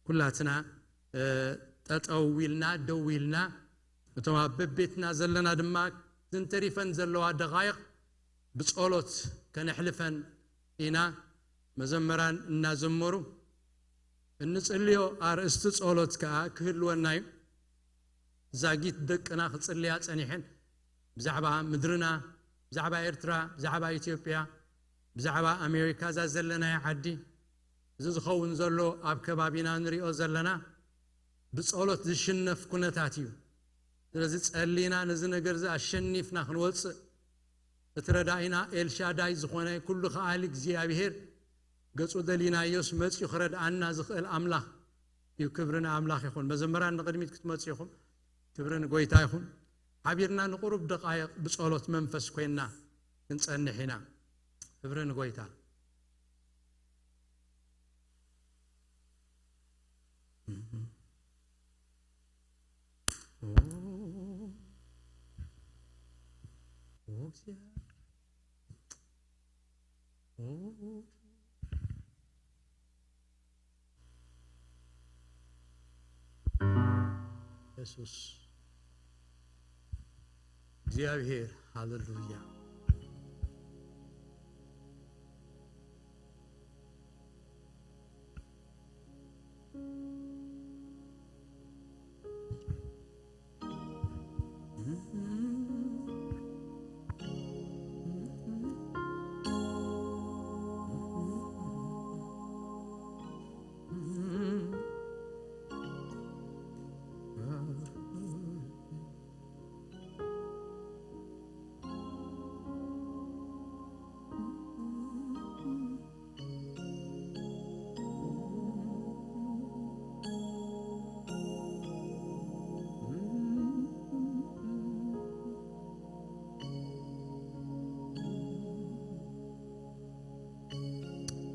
ኩላትና ጠጠው ኢልና ደው ኢልና፣ እቶም ኣብ በቤትና ዘለና ድማ ዝንተሪፈን ዘለዋ ደቓይቕ ብጸሎት ከነሕልፈን ኢና። መዘመራን እናዘመሩ እንጽልዮ ኣርእስቲ ጸሎት ከኣ ክህልወና እዩ። ዛጊት ደቅና ክጽልያ ጸኒሐን፣ ብዛዕባ ምድርና፣ ብዛዕባ ኤርትራ፣ ብዛዕባ ኢትዮጵያ፣ ብዛዕባ ኣሜሪካ፣ እዛ ዘለናያ ዓዲ፣ እዚ ዝኸውን ዘሎ ኣብ ከባቢና ንሪኦ ዘለና ብጸሎት ዝሽነፍ ኩነታት እዩ። ስለዚ ጸሊና ነዚ ነገር እዚ ኣሸኒፍና ክንወጽእ፣ እቲ ረዳኢና ኤልሻዳይ ዝኾነ ኩሉ ከኣሊ እግዚኣብሄር ገጹ ደሊናዮስ መጺኡ ክረድኣና ዝኽእል ኣምላኽ እዩ። ክብሪ ንኣምላኽ ይኹን። መዘምራን ንቕድሚት ክትመጹ ኢኹም። ክብሪ ንጎይታ ይኹን። ሓቢርና ንቁሩብ ደቓይቕ ብጸሎት መንፈስ ኮይንና ክንጸንሕ ኢና። ክብሪ ንጎይታ። የሱስ እግዚኣብሔር፣ ሃሌሉያ።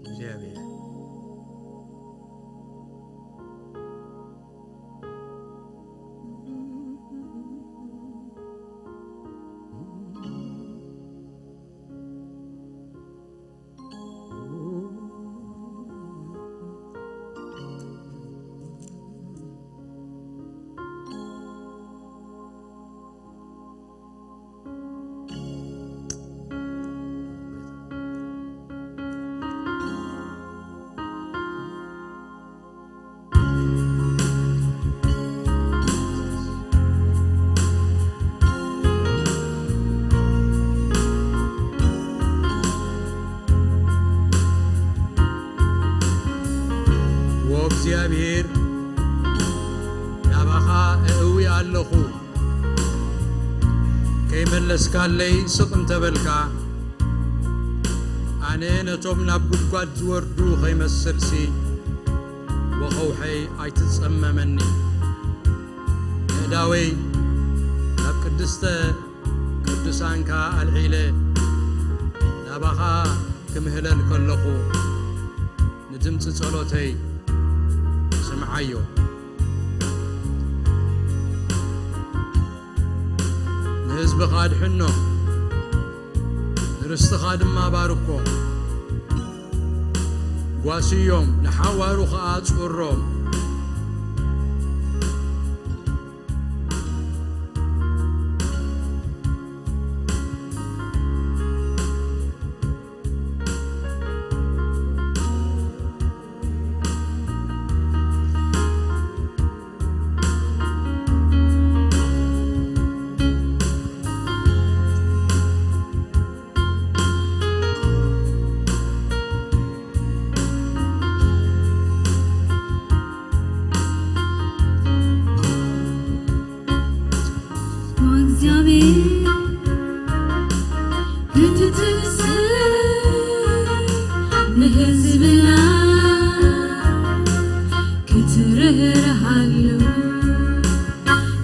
እግዚኣብሔር። ወእግዚኣብሔር፣ ናባኻ እእዊ ኣለኹ፣ ከይመለስካለይ ስቕ እንተበልካ፣ ኣነ ነቶም ናብ ጉድጓድ ዝወርዱ ኸይመስልሲ፣ ወኸውሐይ ኣይትጸመመኒ። ኣእዳወይ ናብ ቅድስተ ቅዱሳንካ ኣልዒለ ናባኻ ክምህለል ከለኹ፣ ንድምፂ ጸሎተይ ስምዓዮ። ንህዝብኻ ኣድሕኖ፣ ንርስትኻ ድማ ባርኮ። ጓስዮም፣ ንሓዋሩ ኸኣ ጽውሮም። እግዚኣብሔር ክትትንስእ ንህዝብና ክትርህርሃሉ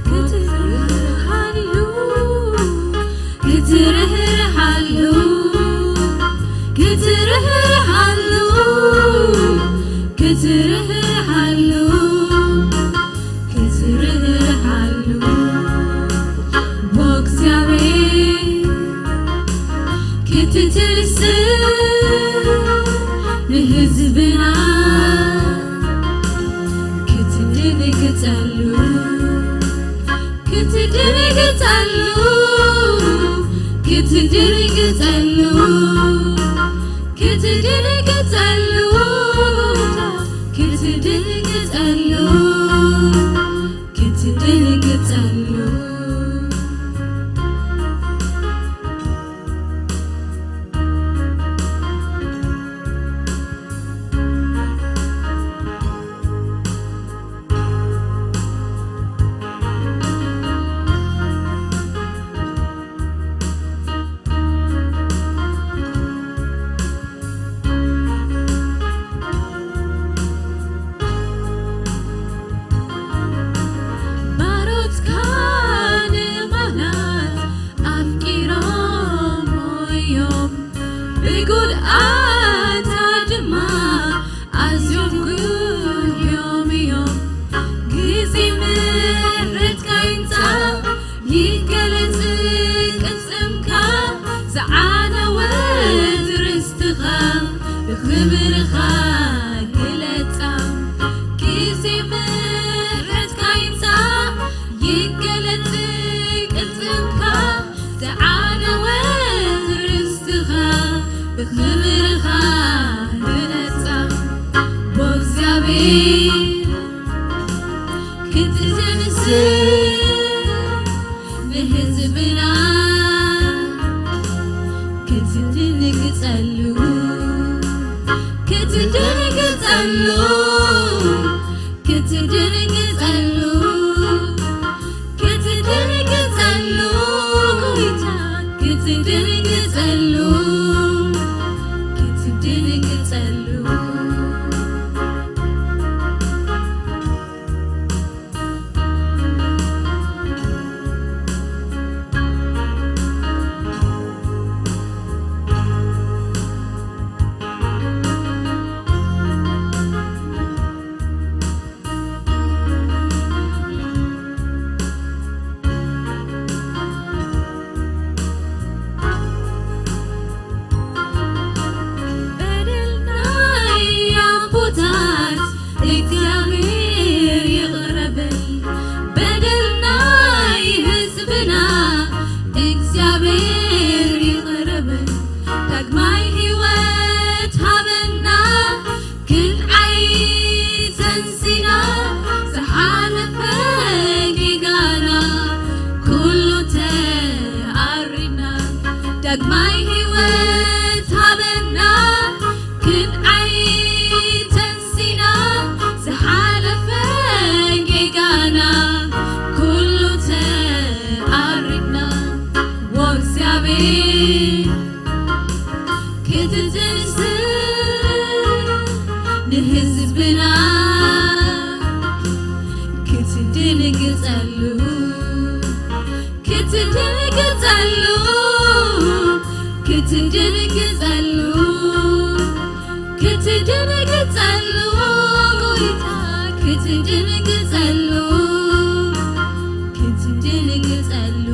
ክትርህርሃሉ ክትርህርሃሉ ክትርህርሃሉ ክትርህርሃሉ ክትርህርሃሉ ወእግዚኣብሔር ክትትንስእ ንህዝብና ክትደንግጸሉ፣ ክትደንግጸሉ፣ ክትደንግጸሉ፣ ክትደንግጸሉ፣ ክትደንግጸሉ፣ ክትደንግጸሉ። ባሮትካ ንማናት ኣፍቂሮም እዮም፣ ብጉድኣታ ድማ ኣዝዮም ጉህዮም እዮም። ግዜ ምሕረትካ ይምጻእ፣ ይገለጽ ቅልጽምካ፣ ዝዓነወት ርስትኻ ብኽብርኻ ግለጻ። ግዜ ምሕረትካ ይምጻእ፣ ይገለጽ ቅልጽምካ፣ ዝዓነወት ርስትኻ ብኽብርኻ ግለጻ። ወእግዚኣብሔር ክትትንስእ ንህዝብና ክትድንግጸሉ፣ ክትድንግጸሉ፣ ክትድንግጸሉ፣ ክትድንግጸሉ፣ ጎይታ ክትድንግጸሉ፣ ክትድንግጸሉ። በደል ናይ ኣቦታት እግዚኣብሔር ይቕረ በል። በደል ናይ ህዝብና እግዚኣብሔር ይቕረ በል። ዳግማይ ህይወት ሃበና። ክንዓይ ተንሲና፣ ዝሓለፈ ጌጋና ኩሉ ተኣሪና። ዳግማይ ህይወት ሃበና። ክንዓይ ተንሲና፣ ዝሓለፈ ጌጋና ኩሉ ተኣሪና። ወእግዚኣብሔር ክትትንስእ ንህዝብና ክትድንግጸሉ፣ ክትድንግጸሉ፣ ክትድንግጸሉ፣ ክትድንግጸሉ፣ ጎይታ ክትድንግጸሉ፣ ክትድንግጸሉ።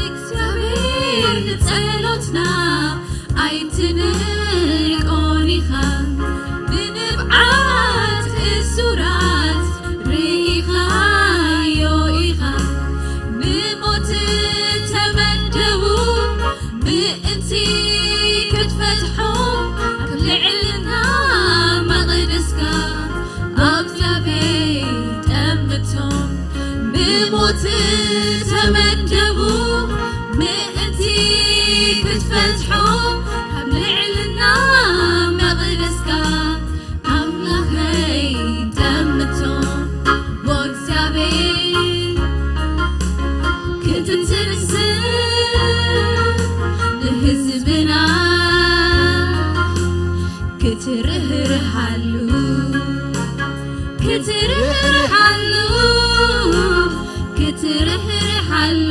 እግዚኣብሔር ንጸሎትና ኣይትንቆን ኢኻ፣ ብንብዓት እሱራት ርኢኻዮ ኢኻ። ብሞት ተመደቡ ምእንቲ ክትፈትሖም፣ ካብ ልዕልና መቕደስካ ኣብዛቤ ጠምቶም። ብሞት ተመደቡ ምእንቲ ክትፈትሖም፣ ካብ ልዕልና መቕደስካ ኣምላኸይ ጠምቶም። ወእግዚኣብሔር ክትትንስእ ንህዝብና ክትርህርሃሉ፣ ክትርህርሃሉ፣ ክትርህርሃሉ፣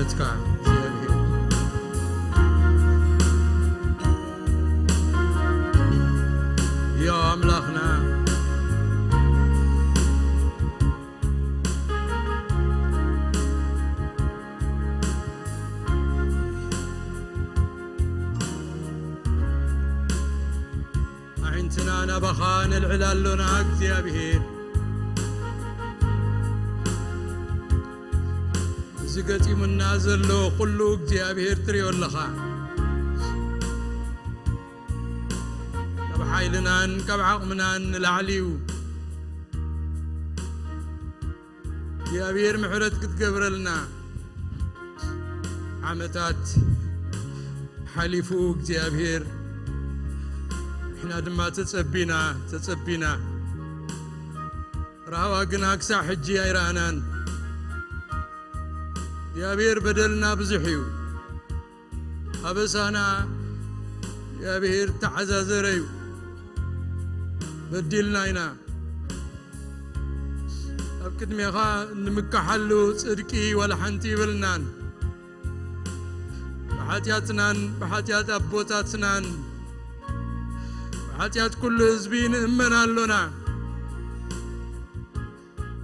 እስካ እግዚኣብሔር። ዮ ኣምላኽና፣ ኣዒንትና ናባኻ ነልዕል ኣሎና እግዚኣብሔር። እዚ ገጢሙና ዘሎ ኩሉ እግዚኣብሔር ትሪኦ ኣለኻ። ካብ ሓይልናን ካብ ዓቕምናን ንላዕሊ እዩ። እግዚኣብሔር ምሕረት ክትገብረልና። ዓመታት ሓሊፉ እግዚኣብሔር፣ ንሕና ድማ ተጸቢና፣ ተጸቢና። ራህዋ ግና ክሳዕ ሕጂ ኣይረኣናን። እግዚኣብሔር በደልና ብዙሕ እዩ። ኣበሳና እግዚኣብሔር ተዓዛዘረ እዩ። በዲልና ኢና። ኣብ ቅድሜኻ ንምካሓሉ ጽድቂ ዋላ ሓንቲ ይብልናን። ብሓጢኣትናን ብሓጢኣት ኣቦታትናን ብሓጢኣት ኩሉ ህዝቢ ንእመን ኣሎና።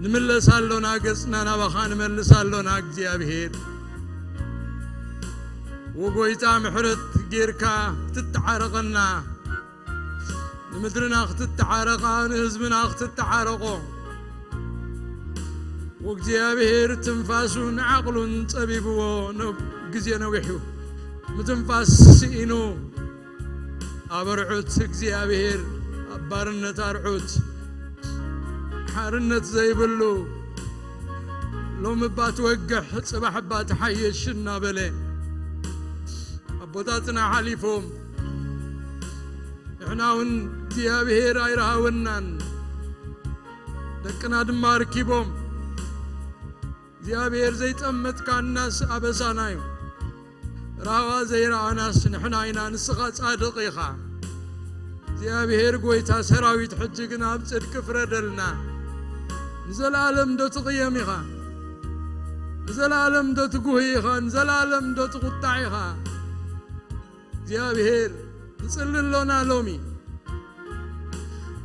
ንምለስ ኣሎና፣ ገጽና ናባኻ ንመልስ ኣሎና። እግዚኣብሔር ወጎይታ ምሕረት ጌርካ ክትተዓረቐና፣ ንምድርና ክትተዓረቓ፣ ንህዝብና ክትተዓረቖ፣ ወእግዚኣብሔር ትንፋሱን ዓቕሉን ጸቢብዎ፣ ነ-፣ ግዜ ነዊሑ ምትንፋስ ስኢኑ፣ ኣብ ኣርዑት እግዚኣብሔር፣ ኣብ ባርነት ኣርዑት፣ ሓርነት ዘይብሉ፣ ሎሚ እባ ትወግሕ፣ ጽባሕ እባ ትሓይሽ እናበለ ኣቦታትና ሓሊፎም፣ ንሕና እውን እግዚኣብሔር ኣይረሃወናን፣ ደቅና ድማ ኣርኪቦም። እግዚኣብሔር ዘይጠመትካናስ ኣበሳና እዩ። ራህዋ ዘይረኣናስ ንሕና ኢና፣ ንስኻ ጻድቕ ኢኻ። እግዚኣብሔር ጐይታ ሰራዊት፣ ሕጂ ግን ኣብ ጽድቂ ፍረደልና። ንዘለኣለም ዶ ትቕየም ኢኻ? ንዘለኣለም ዶ ትጉህ ኢኻ? ንዘለኣለም ዶ ትቑጣዕ ኢኻ? እግዚኣብሔር ንጽሊ ኣሎና ሎሚ።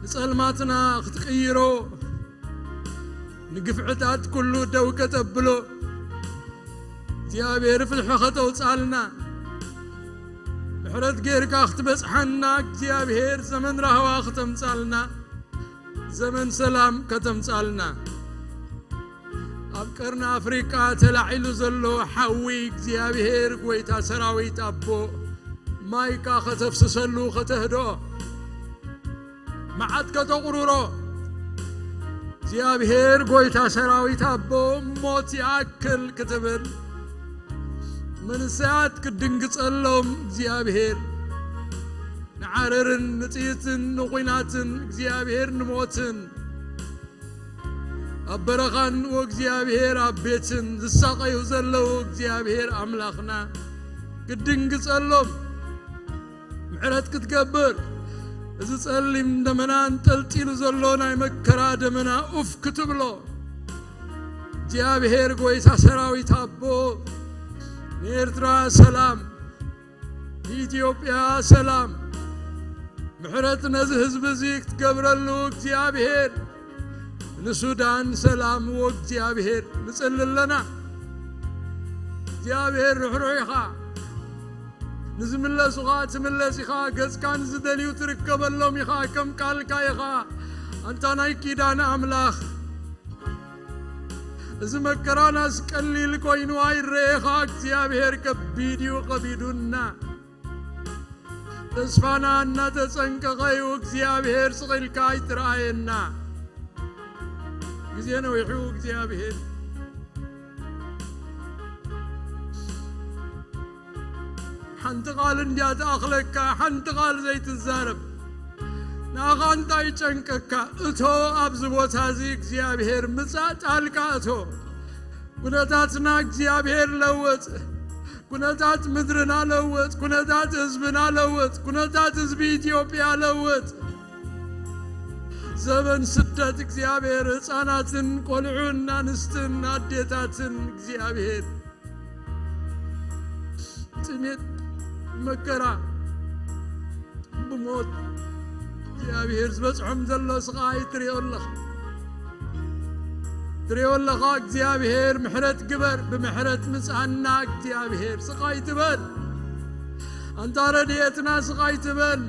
ንጸልማትና ክትቅይሮ፣ ንግፍዕታት ኩሉ ደው ከተብሎ፣ እግዚኣብሔር ፍትሒ ከተውጻልና፣ ምሕረት ጌርካ ክትበጽሓና፣ እግዚኣብሔር ዘመን ራህዋ ከተምጻልና፣ ዘመን ሰላም ከተምጻልና። ኣብ ቀርኒ ኣፍሪቃ ተላዒሉ ዘሎ ሓዊ እግዚኣብሔር ጐይታ ሰራዊት ኣቦ ማይካ ከተፍስሰሉ ከተህድኦ፣ መዓት ከተቑርሮ፣ እግዚኣብሔር ጐይታ ሰራዊት ኣቦ ሞት ይኣክል ክትብል፣ መንእሰያት ክድንግጸሎም እግዚኣብሔር፣ ንዓረርን ንጥይትን ንኹናትን እግዚኣብሔር ንሞትን ኣብ በረኻን ወእግዚኣብሔር ኣብ ቤትን ዝሳቐዩ ዘለዉ እግዚኣብሔር ኣምላኽና ክትድንግጸሎም ምሕረት ክትገብር፣ እዚ ጸሊም ደመና እንጠልጢሉ ዘሎ ናይ መከራ ደመና ኡፍ ክትብሎ እግዚኣብሔር ጐይታ ሰራዊት ኣቦ ንኤርትራ ሰላም፣ ንኢትዮጵያ ሰላም፣ ምሕረት ነዚ ህዝቢ እዚ ክትገብረሉ እግዚኣብሔር፣ ንሱዳን ሰላም ወእግዚኣብሔር ንጽሊ ኣለና። እግዚኣብሔር ርሕሩሕ ኢኻ፣ ንዝምለሱኻ ትምለስ ኢኻ፣ ገጽካ ንዝደልዩ ትርከበሎም ኢኻ፣ ከም ቃልካ ኢኻ። ኣንታ ናይ ኪዳን ኣምላኽ፣ እዚ መከራናስ ቀሊል ኮይኑ ኣይረኤኻ፣ እግዚኣብሔር ከቢድ እዩ፣ ከቢዱና። ተስፋና እናተጸንቀቐ እዩ፣ እግዚኣብሔር ስቕ ኢልካ ኣይትረኣየና። ግዜ ነዊሑ እግዚኣብሔር ሓንቲ ቃል እንድያ ትኣኽለካ፣ ሓንቲ ቃል ዘይትዛረብ። ንኣኻ እንታይ ይጨንቀካ? እቶ ኣብዚ ቦታ እዚ እግዚኣብሔር ምጻእ ጣልቃ እቶ። ኩነታትና እግዚኣብሔር ለውጥ። ኩነታት ምድርና ለውጥ። ኩነታት ህዝብና ለውጥ። ኩነታት ህዝቢ ኢትዮጵያ ለውጥ። ዘበን ስደት እግዚኣብሔር ህፃናትን ቆልዑን ኣንስትን ኣዴታትን እግዚኣብሔር ጥሜት፣ መከራ፣ ብሞት እግዚኣብሔር ዝበጽሖም ዘሎ ስቓይ ትሪኦ ኣለኻ። ትሪኦ ኣለኻ። እግዚኣብሔር ምሕረት ግበር፣ ብምሕረት ምጻና እግዚኣብሔር። ስቓይ ትበል ኣንታ ረድኤትና፣ ስቓይ ትበል።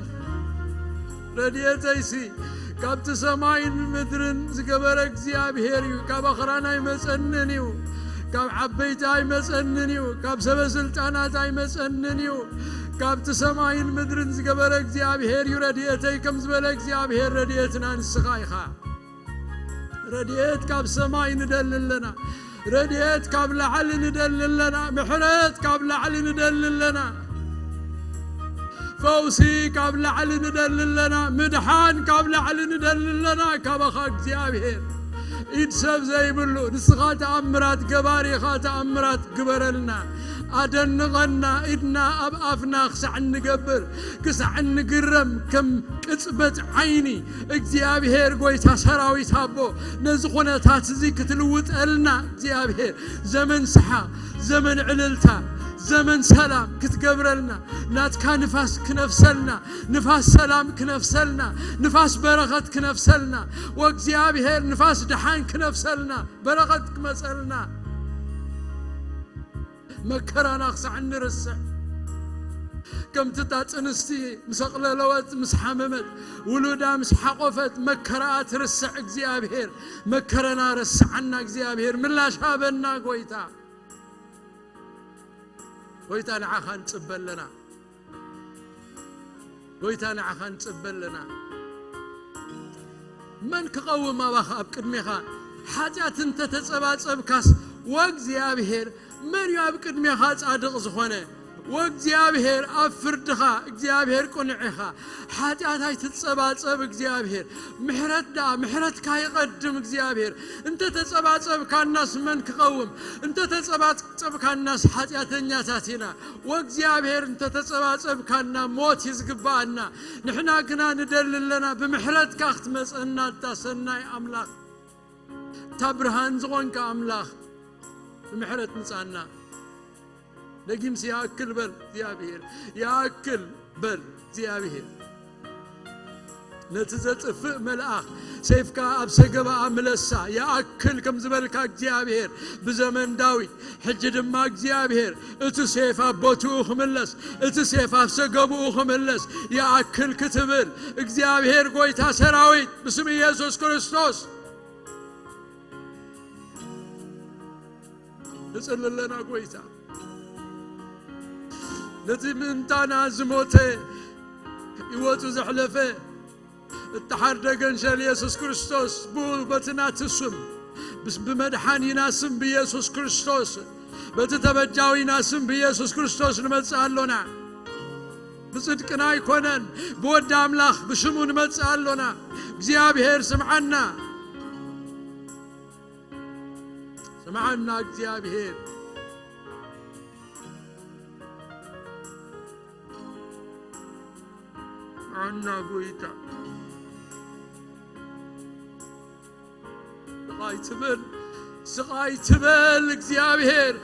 ረድኤተይሲ ካብቲ ሰማይን ምድርን ዝገበረ እግዚኣብሔር እዩ። ካብ ኣኽራን ኣይመጸንን እዩ። ካብ ዓበይቲ ኣይመጸንን እዩ። ካብ ሰበ ስልጣናት ኣይመጸንን እዩ። ካብቲ ሰማይን ምድርን ዝገበረ እግዚኣብሔር እዩ ረድኤተይ ከም ዝበለ እግዚኣብሔር ረድኤትና ንስኻ ኢኻ። ረድኤት ካብ ሰማይ ንደሊ ኣለና። ረድኤት ካብ ላዕሊ ንደሊ ኣለና። ምሕረት ካብ ላዕሊ ንደሊ ኣለና። ፈውሲ ካብ ላዕሊ ንደሊ ኣለና። ምድሓን ካብ ላዕሊ ንደሊ ኣለና። ካባኻ እግዚኣብሔር ኢድ ሰብ ዘይብሉ ንስኻ ተኣምራት ገባሪ ኢኻ። ተኣምራት ግበረልና፣ ኣደንቐና። ኢድና ኣብ ኣፍና ክሳዕ እንገብር፣ ክሳዕ እንግረም፣ ከም ቅጽበት ዓይኒ እግዚኣብሔር ጎይታ ሰራዊት ኣቦ ነዚ ኩነታት እዚ ክትልውጠልና እግዚኣብሔር ዘመን ስሓ፣ ዘመን ዕልልታ፣ ዘመን ሰላም ክትገብረልና፣ ናትካ ንፋስ ክነፍሰልና፣ ንፋስ ሰላም ክነፍሰልና፣ ንፋስ በረኸት ክነፍሰልና፣ ወእግዚኣብሔር ንፋስ ደሓን ክነፍሰልና፣ በረኸት ክመጸልና፣ መከራና ክሳዕ እንርስዕ፣ ከምቲ እታ ጥንስቲ ምስ ኣቕለለወት፣ ምስ ሓመመት፣ ውሉዳ ምስ ሓቖፈት፣ መከራኣ ትርስዕ እግዚኣብሔር፣ መከረና ረስዓና እግዚኣብሔር፣ ምላሽ ሃበና ጎይታ። ጎይታ ንዓኻ ንጽበ ኣለና። ጎይታ ንዓኻ ንጽበ ኣለና። መን ክቐውም ኣባኻ ኣብ ቅድሜኻ? ሓጢኣት እንተ ተጸባጸብካስ፣ ወእግዚኣብሔር፣ መን እዩ ኣብ ቅድሜኻ ጻድቕ ዝኾነ? ወእግዚኣብሔር፣ ኣብ ፍርድኻ እግዚኣብሔር ቅኑዕ ኢኻ። ሓጢኣት ኣይትጸባጸብ እግዚኣብሔር። ምሕረት ደኣ፣ ምሕረትካ ይቐድም እግዚኣብሔር። እንተ ተጸባጸብካናስ መን ክቐውም? እንተ ተጸባጸብካናስ ሓጢኣተኛታት ኢና። ወእግዚኣብሔር እንተ ተጸባጸብካና ሞት እዩ ዝግብኣና። ንሕና ግና ንደሊ ኣለና ብምሕረትካ ክትመጸና እታ ሰናይ ኣምላኽ። እታ ብርሃን ዝኾንካ ኣምላኽ ብምሕረት ምጻና። ደጊምሲ ይኣክል በል እግዚኣብሔር፣ ይኣክል በል እግዚኣብሔር። ነቲ ዘጥፍእ መልኣኽ ሰይፍካ ኣብ ሰገባኣ ምለሳ። ይኣክል ከም ዝበልካ እግዚኣብሔር ብዘመን ዳዊት፣ ሕጂ ድማ እግዚኣብሔር እቲ ሴፍ ኣብ ቦትኡ ክምለስ፣ እቲ ሴፍ ኣብ ሰገብኡ ክምለስ። ይኣክል ክትብል እግዚኣብሔር ጎይታ ሰራዊት ብስም ኢየሱስ ክርስቶስ ንጽሊ ኣለና። ጎይታ ነቲ ምእንታና ዝሞተ፣ ህይወቱ ዘሕለፈ፣ እተሓርደ ገንሸል ኢየሱስ ክርስቶስ ብኡ በቲ ናቲ ስም፣ ብስ-፣ ብመድሓኒና ስም ብኢየሱስ ክርስቶስ፣ በቲ ተበጃዊና ስም ብኢየሱስ ክርስቶስ ንመጽእ ኣሎና። ብጽድቅና ኣይኮነን፣ ብወዲ ኣምላኽ ብሽሙ ንመጽእ ኣሎና። እግዚኣብሔር ስምዓና፣ ስምዓና እግዚኣብሔር። ስምዓና ጎይታ። ስቓይ ትበል፣ ስቓይ ትበል እግዚኣብሔር፣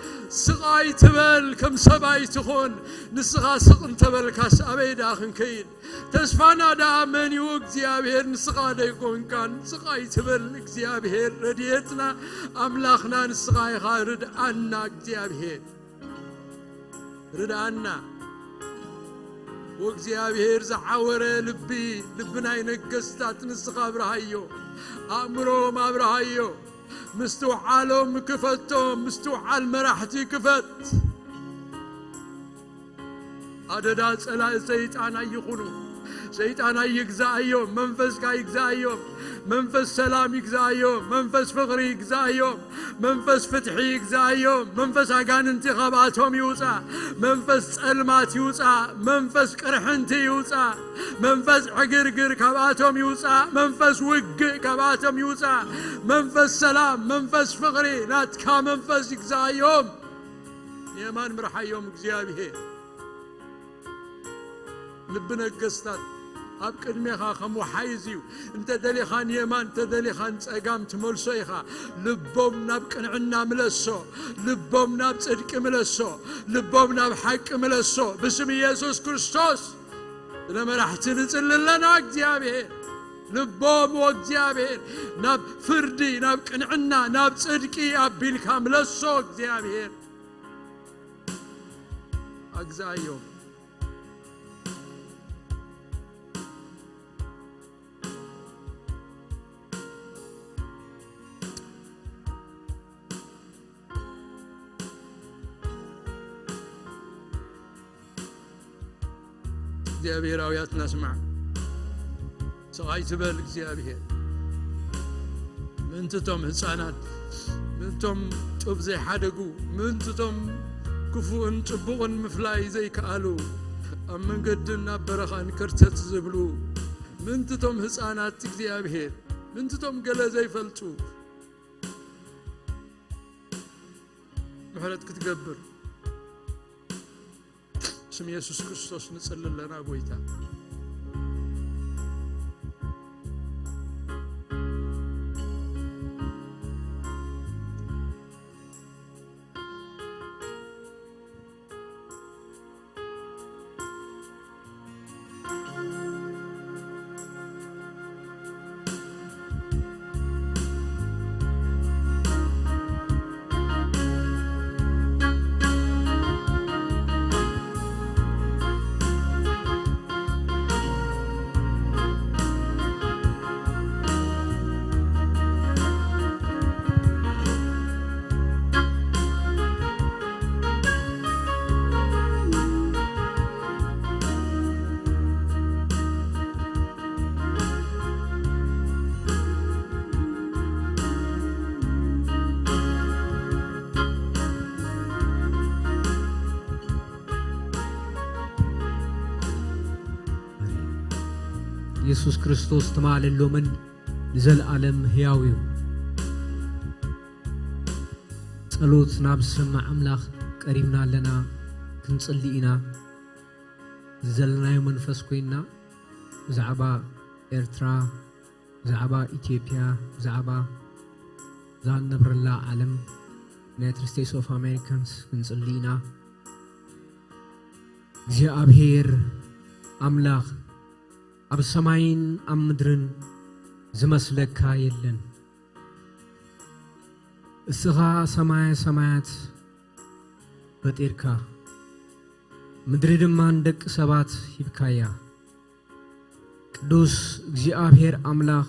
ስቓይ ትበል። ከም ሰብ ኣይትኹን። ንስኻ ስቕ እንተበልካስ ኣበይ ደኣ ክንከይድ? ተስፋና ደኣ መን እዩ እግዚኣብሔር? ንስኻ ደይኮንካን? ስቓይ ትበል እግዚኣብሔር፣ ረድኤትና ኣምላኽና ንስኻ ኢኻ። ርድኣና እግዚኣብሔር። ርድኣና። ወእግዚኣብሔር ዝዓወረ ልቢ፣ ልቢ ናይ ነገስታት ንስኻ ኣብርሃዮ። ኣእምሮም ኣብርሃዮ። ምስትውዓሎም ክፈቶም፣ ምስትውዓል መራሕቲ ክፈት። ኣደዳ ጸላኢ ሰይጣን ኣይኹኑ። ሰይጣን ኣይግዛኣዮም፣ መንፈስካ ይግዛኣዮም። መንፈስ ሰላም ይግዛኣዮም፣ መንፈስ ፍቕሪ ይግዛኣዮም፣ መንፈስ ፍትሒ ይግዛኣዮም። መንፈስ ኣጋንንቲ ካብኣቶም ይውጻእ፣ መንፈስ ጸልማት ይውጻእ፣ መንፈስ ቅርሕንቲ ይውጻእ፣ መንፈስ ዕግርግር ካብኣቶም ይውጻእ፣ መንፈስ ውግእ ካብኣቶም ይውጻእ። መንፈስ ሰላም፣ መንፈስ ፍቕሪ ናትካ መንፈስ ይግዛኣዮም። የማን ምርሓዮም እግዚኣብሔር። ልቢ ነገስታት ኣብ ቅድሜኻ ከም ወሓይዝ እዩ። እንተ ደሊኻ ንየማን፣ እንተ ደሊኻ ንጸጋም ትመልሶ ኢኻ። ልቦም ናብ ቅንዕና ምለሶ፣ ልቦም ናብ ጽድቂ ምለሶ፣ ልቦም ናብ ሓቂ ምለሶ። ብስም ኢየሱስ ክርስቶስ ስለ መራሕቲ ንጽሊ ኣለና። እግዚኣብሔር ልቦም፣ ወእግዚኣብሔር ናብ ፍርዲ፣ ናብ ቅንዕና፣ ናብ ጽድቂ ኣቢልካ ምለሶ። እግዚኣብሔር ኣግዛዮም። እግዚኣብሔር ኣውያትና ስማዕ። ስቕ ኣይትበል እግዚኣብሔር። ምእንቲ እቶም ህፃናት፣ ምእንቲ እቶም ጡብ ዘይሓደጉ፣ ምእንቲ እቶም ክፉእን ጽቡቕን ምፍላይ ዘይከኣሉ፣ ኣብ መንገድን ኣብ በረኻን ከርተት ዝብሉ፣ ምእንቲ እቶም ህፃናት እግዚኣብሔር፣ ምእንቲ እቶም ገለ ዘይፈልጡ፣ ምሕረት ክትገብር ስም የሱስ ክርስቶስ ንጽሊ ኣለና ጎይታ። የሱስ ክርስቶስ ትማልን ሎምን ንዘለኣለም ህያው እዩ። ጸሎት ናብ ዝሰምዕ ኣምላኽ ቀሪብና ኣለና፣ ክንጽሊ ኢና። ዘለናዮ መንፈስ ኮይንና ብዛዕባ ኤርትራ፣ ብዛዕባ ኢትዮጵያ፣ ብዛዕባ እዛ እንነብረላ ዓለም፣ ዩናይትድ ስቴትስ ኦፍ ኣሜሪካንስ ክንጽሊ ኢና። እግዚኣብሔር ኣምላኽ፣ ኣብ ሰማይን ኣብ ምድርን ዝመስለካ የለን። እስኻ ሰማየ ሰማያት ፈጢርካ፣ ምድሪ ድማ ንደቂ ሰባት ሂብካያ። ቅዱስ እግዚኣብሔር ኣምላኽ፣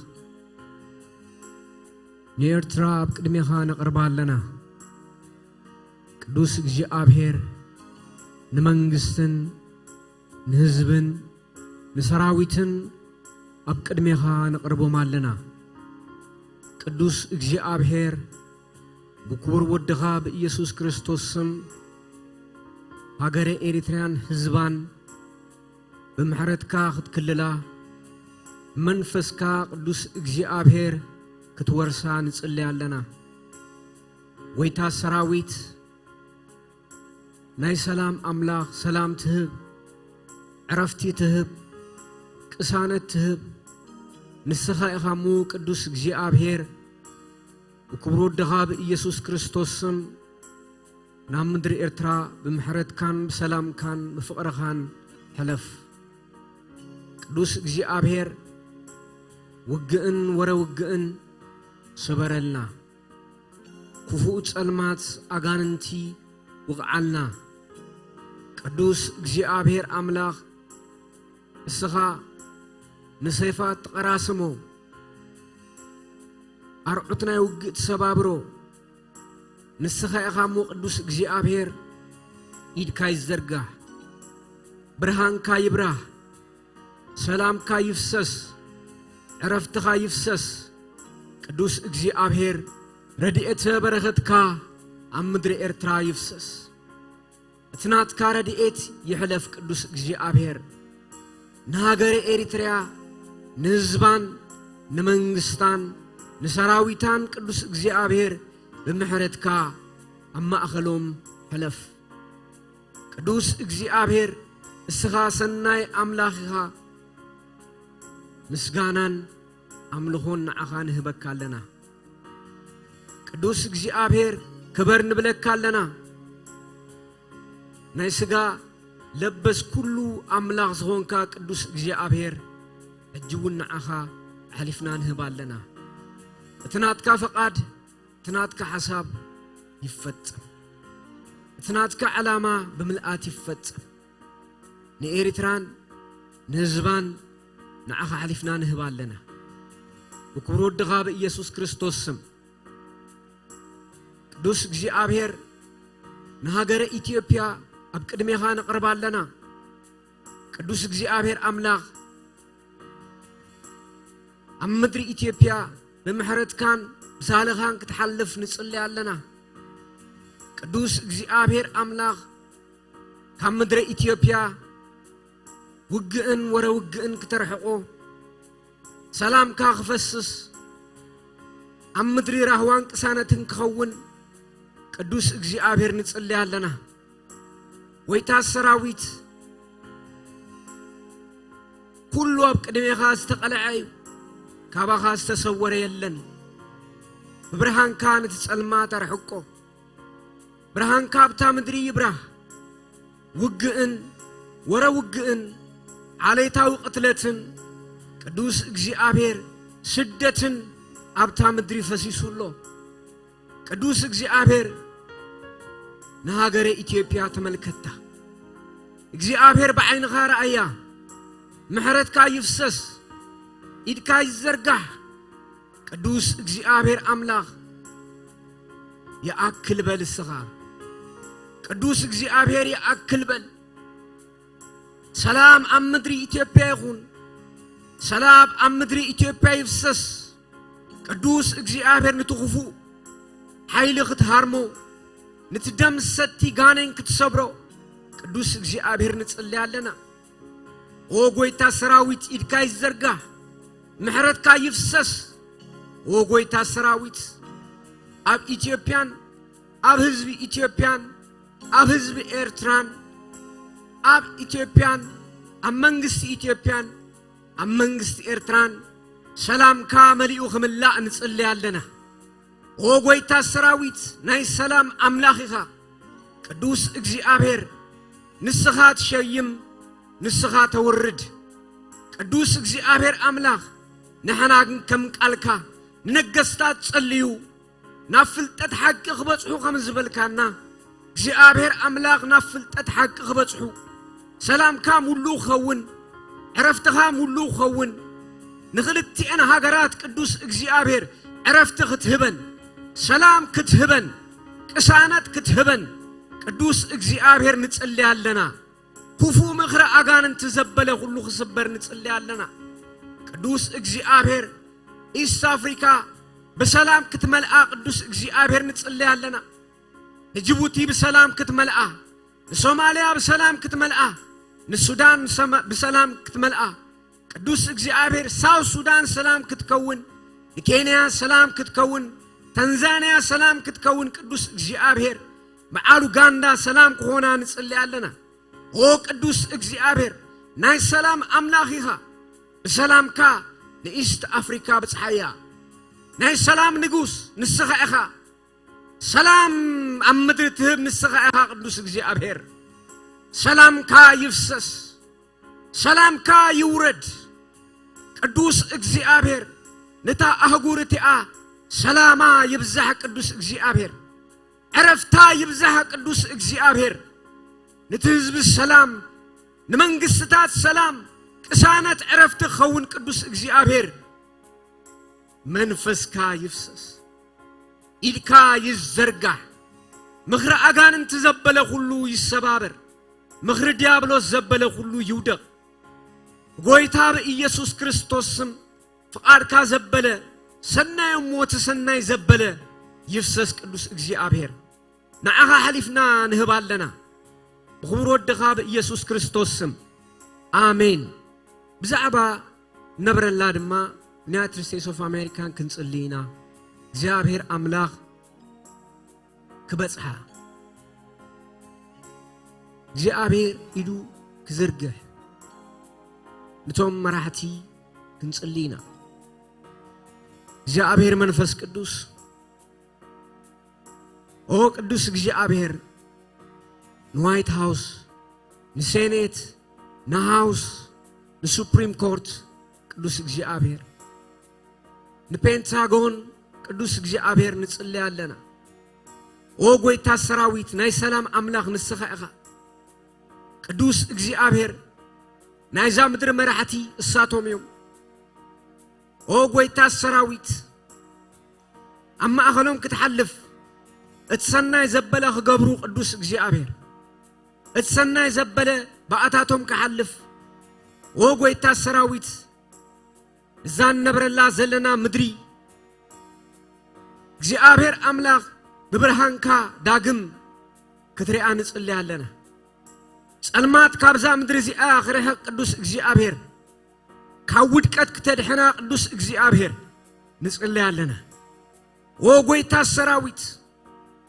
ንኤርትራ ኣብ ቅድሜኻ ነቕርባ ኣለና። ቅዱስ እግዚኣብሔር፣ ንመንግስትን ንህዝብን ንሰራዊትን ኣብ ቅድሜኻ ነቕርቦም ኣለና። ቅዱስ እግዚኣብሔር፣ ብክቡር ወድኻ ብኢየሱስ ክርስቶስ ስም፣ ሃገረ ኤሪትርያን ህዝባን ብምሕረትካ ክትክልላ፣ መንፈስካ ቅዱስ እግዚኣብሔር ክትወርሳ ንጽሊ ኣለና። ጎይታ ሰራዊት፣ ናይ ሰላም ኣምላኽ፣ ሰላም ትህብ፣ ዕረፍቲ ትህብ፣ ቅሳነት ትህብ፣ ንስኻ ኢኻ እሞ ቅዱስ እግዚኣብሔር። ብክቡር ወድኻ ብኢየሱስ ክርስቶስ ስም፣ ናብ ምድሪ ኤርትራ ብምሕረትካን ብሰላምካን ብፍቕርኻን ሕለፍ። ቅዱስ እግዚኣብሔር፣ ውግእን ወረ ውግእን ስበረልና። ክፉእ ጸልማት ኣጋንንቲ ውቕዓልና። ቅዱስ እግዚኣብሔር ኣምላኽ፣ እስኻ ንሰይፋት ትቐራስሞ፣ ኣርዑት ናይ ውግእ ትሰባብሮ። ንስኻ ኢኻ እሞ ቅዱስ እግዚኣብሔር፣ ኢድካ ይዘርጋሕ፣ ብርሃንካ ይብራህ፣ ሰላምካ ይፍሰስ፣ ዕረፍትኻ ይፍሰስ። ቅዱስ እግዚኣብሔር፣ ረድኤተ በረኸትካ ኣብ ምድሪ ኤርትራ ይፍሰስ። እቲ ናትካ ረድኤት ይሕለፍ ቅዱስ እግዚኣብሔር። ንሃገረ ኤሪትርያ፣ ንህዝባን ንመንግስታን ንሰራዊታን ቅዱስ እግዚኣብሔር ብምሕረትካ ኣብ ማእኸሎም ሕለፍ። ቅዱስ እግዚኣብሔር፣ እስኻ ሰናይ ኣምላኽ ኢኻ። ምስጋናን ኣምልኾን ንዓኻ ንህበካ ኣለና። ቅዱስ እግዚኣብሔር ክበር ንብለካ ኣለና። ናይ ሥጋ ለበስ ኩሉ ኣምላኽ ዝኾንካ ቅዱስ እግዚኣብሔር፣ ሕጂ እውን ንዓኻ ኣሕሊፍና ንህብ ኣለና። እቲ ናትካ ፈቓድ፣ እቲ ናትካ ሓሳብ ይፈጸም። እቲ ናትካ ዕላማ ብምልኣት ይፈጸም። ንኤርትራን ንህዝባን ንዓኻ ኣሕሊፍና ንህብ ኣለና። ብክቡር ወድኻ ብኢየሱስ ክርስቶስ ስም፣ ቅዱስ እግዚኣብሔር፣ ንሃገረ ኢትዮጵያ ኣብ ቅድሜኻ ነቕርባ ኣለና። ቅዱስ እግዚኣብሔር ኣምላኽ፣ ኣብ ምድሪ ኢትዮጵያ ብምሕረትካን ብሳህልኻን ክትሓልፍ ንጽሊ ኣለና። ቅዱስ እግዚኣብሔር ኣምላኽ፣ ካብ ምድሪ ኢትዮጵያ ውግእን ወረ ውግእን ክተርሕቆ፣ ሰላምካ ክፈስስ፣ ኣብ ምድሪ ራህዋን ቅሳነትን ክኸውን ቅዱስ እግዚኣብሔር ንጽሊ ኣለና። ጎይታ ሰራዊት፣ ኩሉ ኣብ ቅድሜኻ ዝተቐልዐ እዩ፣ ካባኻ ዝተሰወረ የለን። ብብርሃንካ ነቲ ጸልማት ኣርሕቆ። ብርሃንካ ኣብታ ምድሪ ይብራህ። ውግእን ወረ ውግእን ዓሌታዊ ቅትለትን ቅዱስ እግዚኣብሔር ስደትን ኣብታ ምድሪ ፈሲሱ ኣሎ። ቅዱስ እግዚኣብሔር ንሃገረ ኢትዮጵያ ተመልከታ። እግዚኣብሔር ብዓይንኻ ረኣያ። ምሕረትካ ይፍሰስ፣ ኢድካ ይዘርጋሕ። ቅዱስ እግዚኣብሔር ኣምላኽ ይኣክል በል እስኻ። ቅዱስ እግዚኣብሔር ይኣክል በል። ሰላም ኣብ ምድሪ ኢትዮጵያ ይኹን። ሰላም ኣብ ምድሪ ኢትዮጵያ ይፍሰስ። ቅዱስ እግዚኣብሔር ንቲ ክፉእ ሓይሊ ክትሃርሞ፣ ንቲ ደም ሰቲ ጋኔን ክትሰብሮ ቅዱስ እግዚኣብሔር ንጽሊ ኣለና። ኦ ጎይታ ሰራዊት፣ ኢድካ ይዘርጋሕ፣ ምሕረትካ ይፍሰስ። ኦ ጎይታ ሰራዊት፣ ኣብ ኢትዮጵያን ኣብ ህዝቢ ኢትዮጵያን ኣብ ህዝቢ ኤርትራን ኣብ ኢትዮጵያን ኣብ መንግስቲ ኢትዮጵያን ኣብ መንግስቲ ኤርትራን ሰላምካ መሊኡ ክምላእ ንጽሊ ኣለና። ኦ ጎይታ ሰራዊት፣ ናይ ሰላም ኣምላኽ ኢኻ። ቅዱስ እግዚኣብሔር፣ ንስኻ ትሸይም፣ ንስኻ ተውርድ። ቅዱስ እግዚኣብሔር ኣምላኽ፣ ንሕና ግን ከም ቃልካ ንነገስታት ጸልዩ፣ ናብ ፍልጠት ሓቂ ክበጽሑ ከም ዝበልካና፣ እግዚኣብሔር ኣምላኽ ናብ ፍልጠት ሓቂ ክበጽሑ፣ ሰላምካ ሙሉእ ክኸውን፣ ዕረፍትኻ ሙሉእ ክኸውን፣ ንኽልቲኤን ሃገራት ቅዱስ እግዚኣብሔር ዕረፍቲ ክትህበን፣ ሰላም ክትህበን፣ ቅሳነት ክትህበን ቅዱስ እግዚኣብሔር ንጽሊ ኣለና። ክፉእ ምኽሪ ኣጋንንቲ ዘበለ ኩሉ ክስበር ንጽሊ ኣለና። ቅዱስ እግዚኣብሔር ኢስት ኣፍሪካ ብሰላም ክትመልኣ ቅዱስ እግዚኣብሔር ንጽሊ ኣለና። ንጅቡቲ ብሰላም ክትመልኣ፣ ንሶማልያ ብሰላም ክትመልኣ፣ ንሱዳን ብሰማ-፣ ብሰላም ክትመልኣ፣ ቅዱስ እግዚኣብሔር ሳውት ሱዳን ሰላም ክትከውን፣ ንኬንያ ሰላም ክትከውን፣ ታንዛንያ ሰላም ክትከውን ቅዱስ እግዚኣብሔር በዓል ኡጋንዳ ሰላም ክኾና ንጽሊ ኣለና። ኦ ቅዱስ እግዚኣብሔር፣ ናይ ሰላም ኣምላኽ ኢኻ። ብሰላምካ ንኢስት ኣፍሪካ ብጽሓያ። ናይ ሰላም ንጉስ ንስኻ ኢኻ። ሰላም ኣብ ምድሪ ትህብ ንስኻ ኢኻ ቅዱስ እግዚኣብሔር። ሰላምካ ይፍሰስ፣ ሰላምካ ይውረድ። ቅዱስ እግዚኣብሔር፣ ነታ ኣህጉር እቲኣ ሰላማ ይብዛሕ ቅዱስ እግዚኣብሔር። ዕረፍታ ይብዛሕ ቅዱስ እግዚኣብሔር። ነቲ ህዝቢ ሰላም፣ ንመንግስትታት ሰላም፣ ቅሳነት ዕረፍቲ ክኸውን ቅዱስ እግዚኣብሔር። መንፈስካ ይፍሰስ፣ ኢድካ ይዘርጋሕ። ምኽሪ ኣጋንንቲ ዘበለ ኩሉ ይሰባበር፣ ምኽሪ ዲያብሎስ ዘበለ ኩሉ ይውደቕ። ጎይታ ብኢየሱስ ክርስቶስ ስም ፍቓድካ ዘበለ፣ ሰናይ እሞ እቲ ሰናይ ዘበለ ይፍሰስ ቅዱስ እግዚኣብሔር። ንዓኻ ሓሊፍና ንህብ ኣለና፣ ብኽቡር ወድኻ ብኢየሱስ ክርስቶስ ስም፣ ኣሜን። ብዛዕባ ነብረላ ድማ ዩናይትድ ስቴትስ ኦፍ ኣሜሪካን ክንጽሊ ኢና። እግዚኣብሔር ኣምላኽ ክበጽሓ፣ እግዚኣብሔር ኢዱ ክዝርግሕ፣ ነቶም መራሕቲ ክንጽሊ ኢና። እግዚኣብሔር መንፈስ ቅዱስ፣ ኦ ቅዱስ እግዚኣብሔር፣ ንዋይት ሃውስ፣ ንሴኔት፣ ንሃውስ፣ ንሱፕሪም ኮርት፣ ቅዱስ እግዚኣብሔር፣ ንፔንታጎን፣ ቅዱስ እግዚኣብሔር፣ ንጽሊ ኣለና። ኦ ጎይታ ሰራዊት፣ ናይ ሰላም ኣምላኽ ንስኻ ኢኻ። ቅዱስ እግዚኣብሔር፣ ናይዛ ምድሪ መራሕቲ እሳቶም እዮም። ኦ ጎይታ ሰራዊት፣ ኣብ ማእኸሎም ክትሓልፍ፣ እቲ ሰናይ ዘበለ ክገብሩ፣ ቅዱስ እግዚኣብሔር፣ እቲ ሰናይ ዘበለ ብኣታቶም ክሓልፍ፣ ኦ ጎይታ ሰራዊት፣ እዛ ንነብረላ ዘለና ምድሪ፣ እግዚኣብሔር ኣምላኽ፣ ብብርሃንካ ዳግም ክትሪኣ ንጽሊ ኣለና። ጸልማት ካብዛ ምድሪ እዚኣ ክርሕቕ፣ ቅዱስ እግዚኣብሔር፣ ካብ ውድቀት ክተድሕና፣ ቅዱስ እግዚኣብሔር፣ ንጽሊ ኣለና። ኦ ጎይታ ሰራዊት፣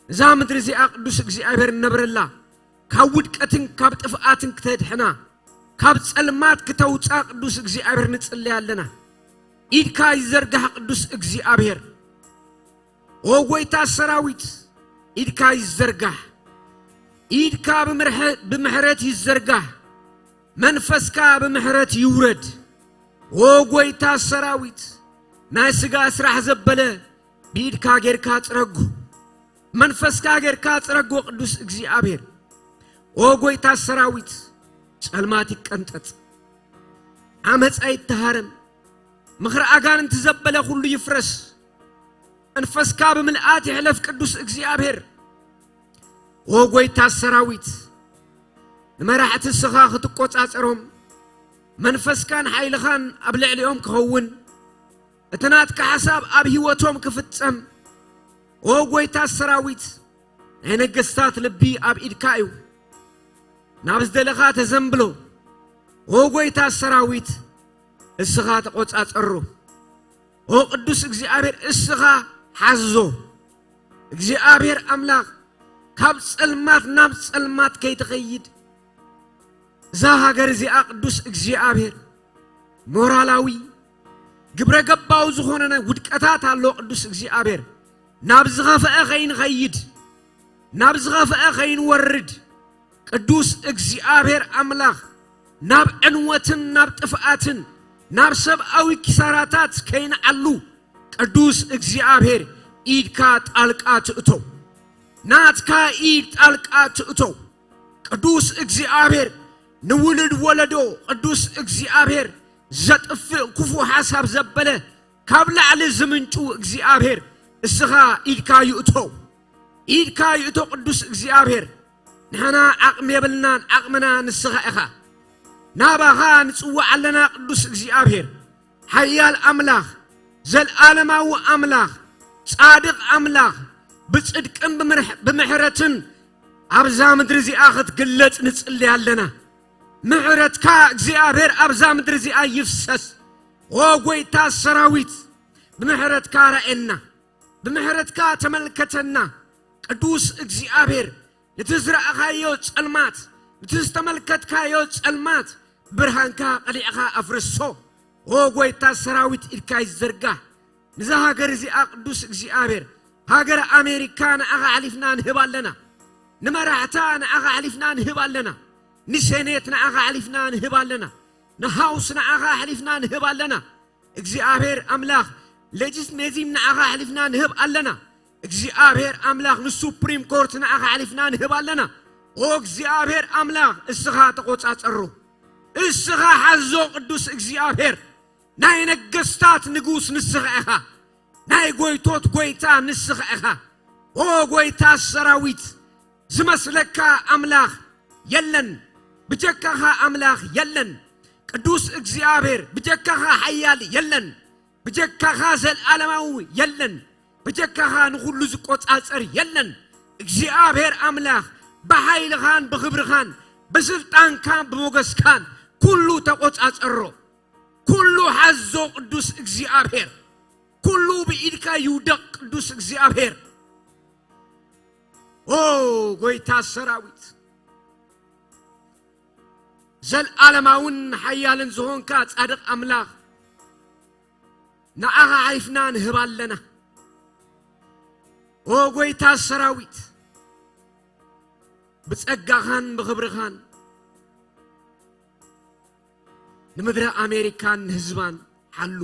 እዛ ምድሪ እዚኣ፣ ቅዱስ እግዚኣብሔር፣ ንነብረላ፣ ካብ ውድቀትን ካብ ጥፍኣትን ክተድሕና፣ ካብ ጸልማት ክተውጻ፣ ቅዱስ እግዚኣብሔር፣ ንጽሊ ኣለና። ኢድካ ይዘርጋሕ፣ ቅዱስ እግዚኣብሔር። ኦ ጎይታ ሰራዊት፣ ኢድካ ይዘርጋሕ። ኢድካ ብምርሐ-፣ ብምሕረት ይዘርጋሕ። መንፈስካ ብምሕረት ይውረድ። ኦ ጎይታ ሰራዊት፣ ናይ ስጋ ስራሕ ዘበለ ብኢድካ ጌርካ ጽረጎ። መንፈስካ ጌርካ ጽረጎ፣ ቅዱስ እግዚኣብሔር። ኦ ጎይታ ሰራዊት፣ ጸልማት ይቀንጠጥ። ዓመጻ ይተሃረም። ምኽሪ ኣጋንንቲ ዘበለ ኩሉ ይፍረስ። መንፈስካ ብምልኣት ይሕለፍ፣ ቅዱስ እግዚኣብሔር። ኦ ጎይታ ሰራዊት፣ ንመራሕቲ እስኻ ክትቆጻጸሮም፣ መንፈስካን ሓይልኻን ኣብ ልዕሊኦም ክኸውን፣ እቲ ናትካ ሓሳብ ኣብ ህይወቶም ክፍጸም፣ ኦ ጎይታ ሰራዊት፣ ናይ ነገስታት ልቢ ኣብ ኢድካ እዩ። ናብ ዝደለኻ ተዘንብሎ። ኦ ጎይታ ሰራዊት፣ እስኻ ተቆጻጸሮ። ኦ ቅዱስ እግዚኣብሔር፣ እስኻ ሓዞ። እግዚኣብሔር ኣምላኽ፣ ካብ ጸልማት ናብ ጸልማት ከይትኸይድ፣ እዛ ሃገር እዚኣ፣ ቅዱስ እግዚኣብሔር፣ ሞራላዊ፣ ግብረ ገባዊ ዝኾነ ናይ ውድቀታት ኣሎ። ቅዱስ እግዚኣብሔር፣ ናብ ዝኸፍአ ከይንኸይድ፣ ናብ ዝኸፍአ ከይንወርድ፣ ቅዱስ እግዚኣብሔር ኣምላኽ፣ ናብ ዕንወትን ናብ ጥፍኣትን፣ ናብ ሰብኣዊ ኪሳራታት ከይንዓሉ፣ ቅዱስ እግዚኣብሔር፣ ኢድካ ጣልቃ ትእቶ። ናትካ ኢድ ጣልቃ ትእቶ። ቅዱስ እግዚኣብሔር፣ ንውሉድ ወለዶ፣ ቅዱስ እግዚኣብሔር፣ ዘጥፍእ ክፉእ ሓሳብ ዘበለ፣ ካብ ላዕሊ ዝምንጩ እግዚኣብሔር፣ እስኻ ኢድካ ይእቶ። ኢድካ ይእቶ፣ ቅዱስ እግዚኣብሔር። ንሕና ዓቕሚ የብልናን፣ ዓቕምና ንስኻ ኢኻ። ናባኻ ንጽውዕ ኣለና፣ ቅዱስ እግዚኣብሔር። ሓያል ኣምላኽ፣ ዘልኣለማዊ ኣምላኽ፣ ጻድቕ ኣምላኽ፣ ብጽድቅን ብምርሕ-፣ ብምሕረትን ኣብዛ ምድሪ እዚኣ ክትግለጽ ንጽሊ ኣለና። ምሕረትካ እግዚኣብሔር ኣብዛ ምድሪ እዚኣ ይፍሰስ። ኦ ጎይታ ሰራዊት፣ ብምሕረትካ ራኤና፣ ብምሕረትካ ተመልከተና። ቅዱስ እግዚኣብሔር፣ ነቲ ዝረኣኻዮ ጸልማት፣ ነቲ ዝተመልከትካዮ ጸልማት ብርሃንካ ቀሊዕኻ ኣፍርሶ። ኦ ጎይታ ሰራዊት፣ ኢድካ ይዘርጋሕ። ንዛ ሃገር እዚኣ፣ ቅዱስ እግዚኣብሔር፣ ሃገር ኣሜሪካ ንዓኻ ኣሕሊፍና ንህብ ኣለና። ንመራሕታ ንዓኻ ኣሕሊፍና ንህብ ኣለና። ንሴኔት ንዓኻ ኣሕሊፍና ንህብ ኣለና። ንሃውስ ንዓኻ ኣሕሊፍና ንህብ ኣለና። እግዚኣብሔር ኣምላኽ፣ ሌጂስሌቲቭ ንዓኻ ኣሕሊፍና ንህብ ኣለና። እግዚኣብሔር ኣምላኽ፣ ንሱፕሪም ኮርት ንዓኻ ኣሕሊፍና ንህብ ኣለና። ኦ እግዚኣብሔር ኣምላኽ፣ እስኻ ተቖጻጸሮ። እስኻ ሓዞ፣ ቅዱስ እግዚኣብሔር። ናይ ነገስታት ንጉስ ንስኻ ኢኻ። ናይ ጎይቶት ጎይታ ንስኻ ኢኻ። ኦ ጎይታ ሰራዊት፣ ዝመስለካ ኣምላኽ የለን። ብጀካኻ ኣምላኽ የለን። ቅዱስ እግዚኣብሔር፣ ብጀካኻ ሓያል የለን። ብጀካኻ ዘልኣለማዊ የለን። ብጀካኻ ንኹሉ ዝቆጻጸር የለን። እግዚኣብሔር ኣምላኽ፣ ብሓይልኻን ብኽብርኻን፣ ብስልጣንካን ብሞገስካን ኩሉ ተቆጻጸሮ። ኩሉ ሓዞ፣ ቅዱስ እግዚኣብሔር። ኩሉ ብኢድካ ይውደቕ፣ ቅዱስ እግዚኣብሔር። ኦ ጎይታ ሰራዊት፣ ዘልኣለማውን ሓያልን ዝኾንካ ጻድቕ ኣምላኽ፣ ንዓኻ ዓሪፍና ንህብ ኣለና። ኦ ጎይታ ሰራዊት፣ ብጸጋኻን ብኽብርኻን ንምድሪ ኣሜሪካን ንህዝባን ሓሉ።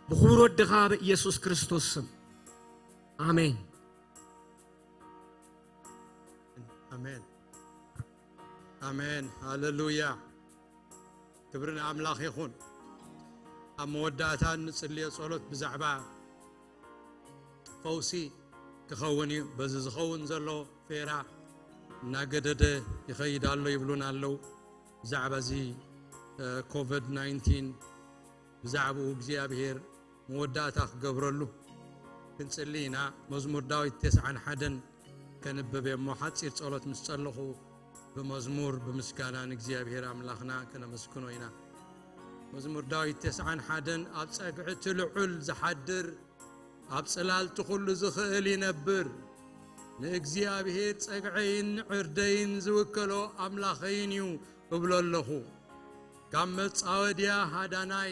ብኽቡር ወድኻ ብኢየሱስ ክርስቶስ ስም፣ ኣሜን። ኣሜን፣ ኣሜን። ሃሌሉያ። ክብሪ ንኣምላኽ ይኹን። ኣብ መወዳእታ እንጽልዮ ጸሎት ብዛዕባ ፈውሲ ክኸውን እዩ። በዚ ዝኸውን ዘሎ ፌራ እናገደደ ይኸይድ ኣሎ ይብሉና ኣለዉ። ብዛዕባ እዚ ኮቪድ ናይንቲን፣ ብዛዕባኡ እግዚኣብሔር መወዳእታ ክገብረሉ ክንጽሊ ኢና። መዝሙር ዳዊት ተስዓን ሓደን ከንብብ እየ እሞ፣ ሓጺር ጸሎት ምስ ጸለኹ፣ ብመዝሙር ብምስጋና ንእግዚኣብሔር ኣምላኽና ከነመስግኖ ኢና። መዝሙር ዳዊት ተስዓን ሓደን፣ ኣብ ጸግዒ እቲ ልዑል ዝሓድር፣ ኣብ ጽላል እቲ ኹሉ ዝኽእል ይነብር። ንእግዚኣብሔር ጸግዐይን ዕርደይን ዝውከሎ ኣምላኸይን እዩ እብሎ ኣለኹ። ካብ መጻወድያ ሃዳናይ፣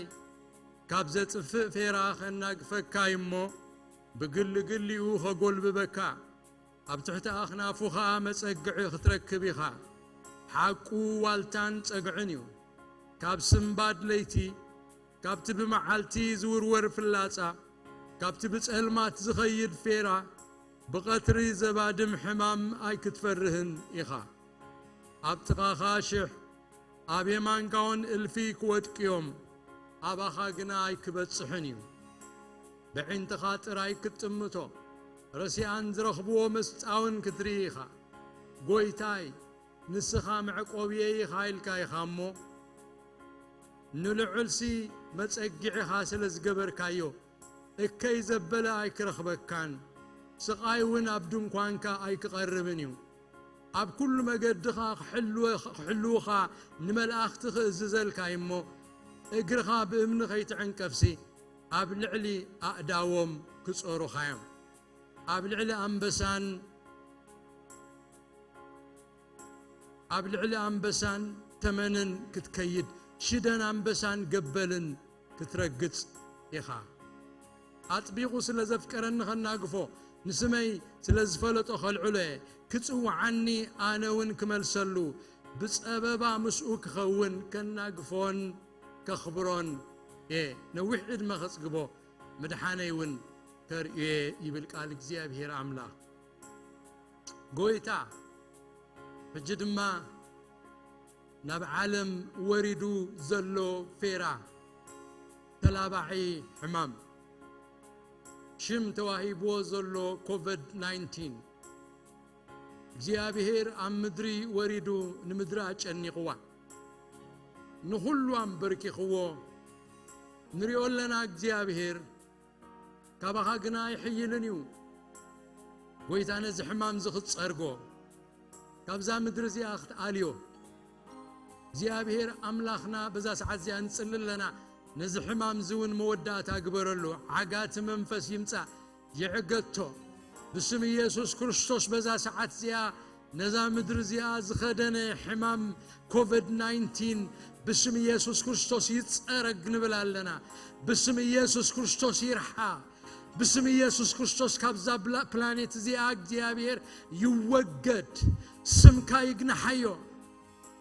ካብ ዘጥፍእ ፌራ ኸናግፈካ እዩ እሞ፣ ብግልግሊኡ ኸጎልብበካ፣ ኣብ ትሕቲ ኣኽናፉ ኸኣ መጸግዒ ኽትረክብ ኢኻ። ሓቁ ዋልታን ጸግዕን እዩ። ካብ ስንባድ ለይቲ፣ ካብቲ ብመዓልቲ ዝውርወር ፍላጻ፣ ካብቲ ብጸልማት ዝኸይድ ፌራ፣ ብቐትሪ ዘባድም ሕማም ኣይክትፈርህን ኢኻ። ኣብ ጥቓኻ ሽሕ፣ ኣብ የማንካ እውን እልፊ ክወድቁ እዮም፣ ኣባኻ ግና ኣይክበጽሕን እዩ። ብዒንትኻ ጥራይ ክትጥምቶ፣ ረሲኣን ዝረኽብዎ መስጻውን ክትርኢ ኢኻ። ጐይታይ፣ ንስኻ መዕቆብየይ ኢኻ ኢልካ ኢኻ እሞ፣ ንልዑልሲ መጸግዒኻ ስለ ዝገበርካዮ፣ እከይ ዘበለ ኣይክረኽበካን፣ ስቓይ እውን ኣብ ድንኳንካ ኣይክቐርብን እዩ። ኣብ ኩሉ መገድኻ ክሕልወ-፣ ክሕልዉኻ ንመላእኽቲ ክእዝዘልካ እዩ እሞ፣ እግርኻ ብእምኒ ከይትዕንቀፍሲ፣ ኣብ ልዕሊ ኣእዳዎም ክጾሩኻ እዮም። ኣብ ልዕሊ ኣንበሳን፣ ኣብ ልዕሊ ኣንበሳን ተመንን ክትከይድ፣ ሽደን ኣንበሳን ገበልን ክትረግጽ ኢኻ። ኣጥቢቑ ስለ ዘፍቀረኒ ኸናግፎ፣ ንስመይ ስለ ዝፈለጦ ኸልዕሎ እየ። ክጽውዓኒ፣ ኣነ እውን ክመልሰሉ፣ ብጸበባ ምስኡ ክኸውን፣ ከናግፎን ከኽብሮን እየ። ነዊሕ ዕድመ ኸጽግቦ፣ ምድሓነይ እውን ከርእዮ እየ፣ ይብል ቃል እግዚኣብሔር ኣምላኽ። ጐይታ፣ ሕጂ ድማ ናብ ዓለም ወሪዱ ዘሎ ፌራ፣ ተላባዒ ሕማም፣ ሽም ተዋሂብዎ ዘሎ ኮቪድ ናይንቲን፣ እግዚኣብሔር ኣብ ምድሪ ወሪዱ ንምድሪ ኣጨኒቕዋ፣ ንኹሉ ኣንበርኪኽዎ። ንሪኦ ኣለና፣ እግዚኣብሔር ካባኻ ግና ኣይሕይልን እዩ። ጐይታ ነዚ ሕማም እዚ ክትጸርጎ፣ ካብዛ ምድሪ እዚኣ ክትኣልዮ፣ እግዚኣብሔር ኣምላኽና በዛ ሰዓት እዚኣ ንጽሊ ኣለና። ነዚ ሕማም እዚ እውን መወዳእታ ግበረሉ። ዓጋቲ መንፈስ ይምጻእ፣ ይዕገቶ። ብስም ኢየሱስ ክርስቶስ በዛ ሰዓት እዚኣ ነዛ ምድሪ እዚኣ ዝኸደነ ሕማም ኮቪድ ናይንቲን ብስም ኢየሱስ ክርስቶስ ይጸረግ ንብል ኣለና። ብስም ኢየሱስ ክርስቶስ ይርሓ። ብስም ኢየሱስ ክርስቶስ ካብዛ ብላ-፣ ፕላኔት እዚኣ እግዚኣብሔር ይወገድ። ስምካ ይግናሓዮ።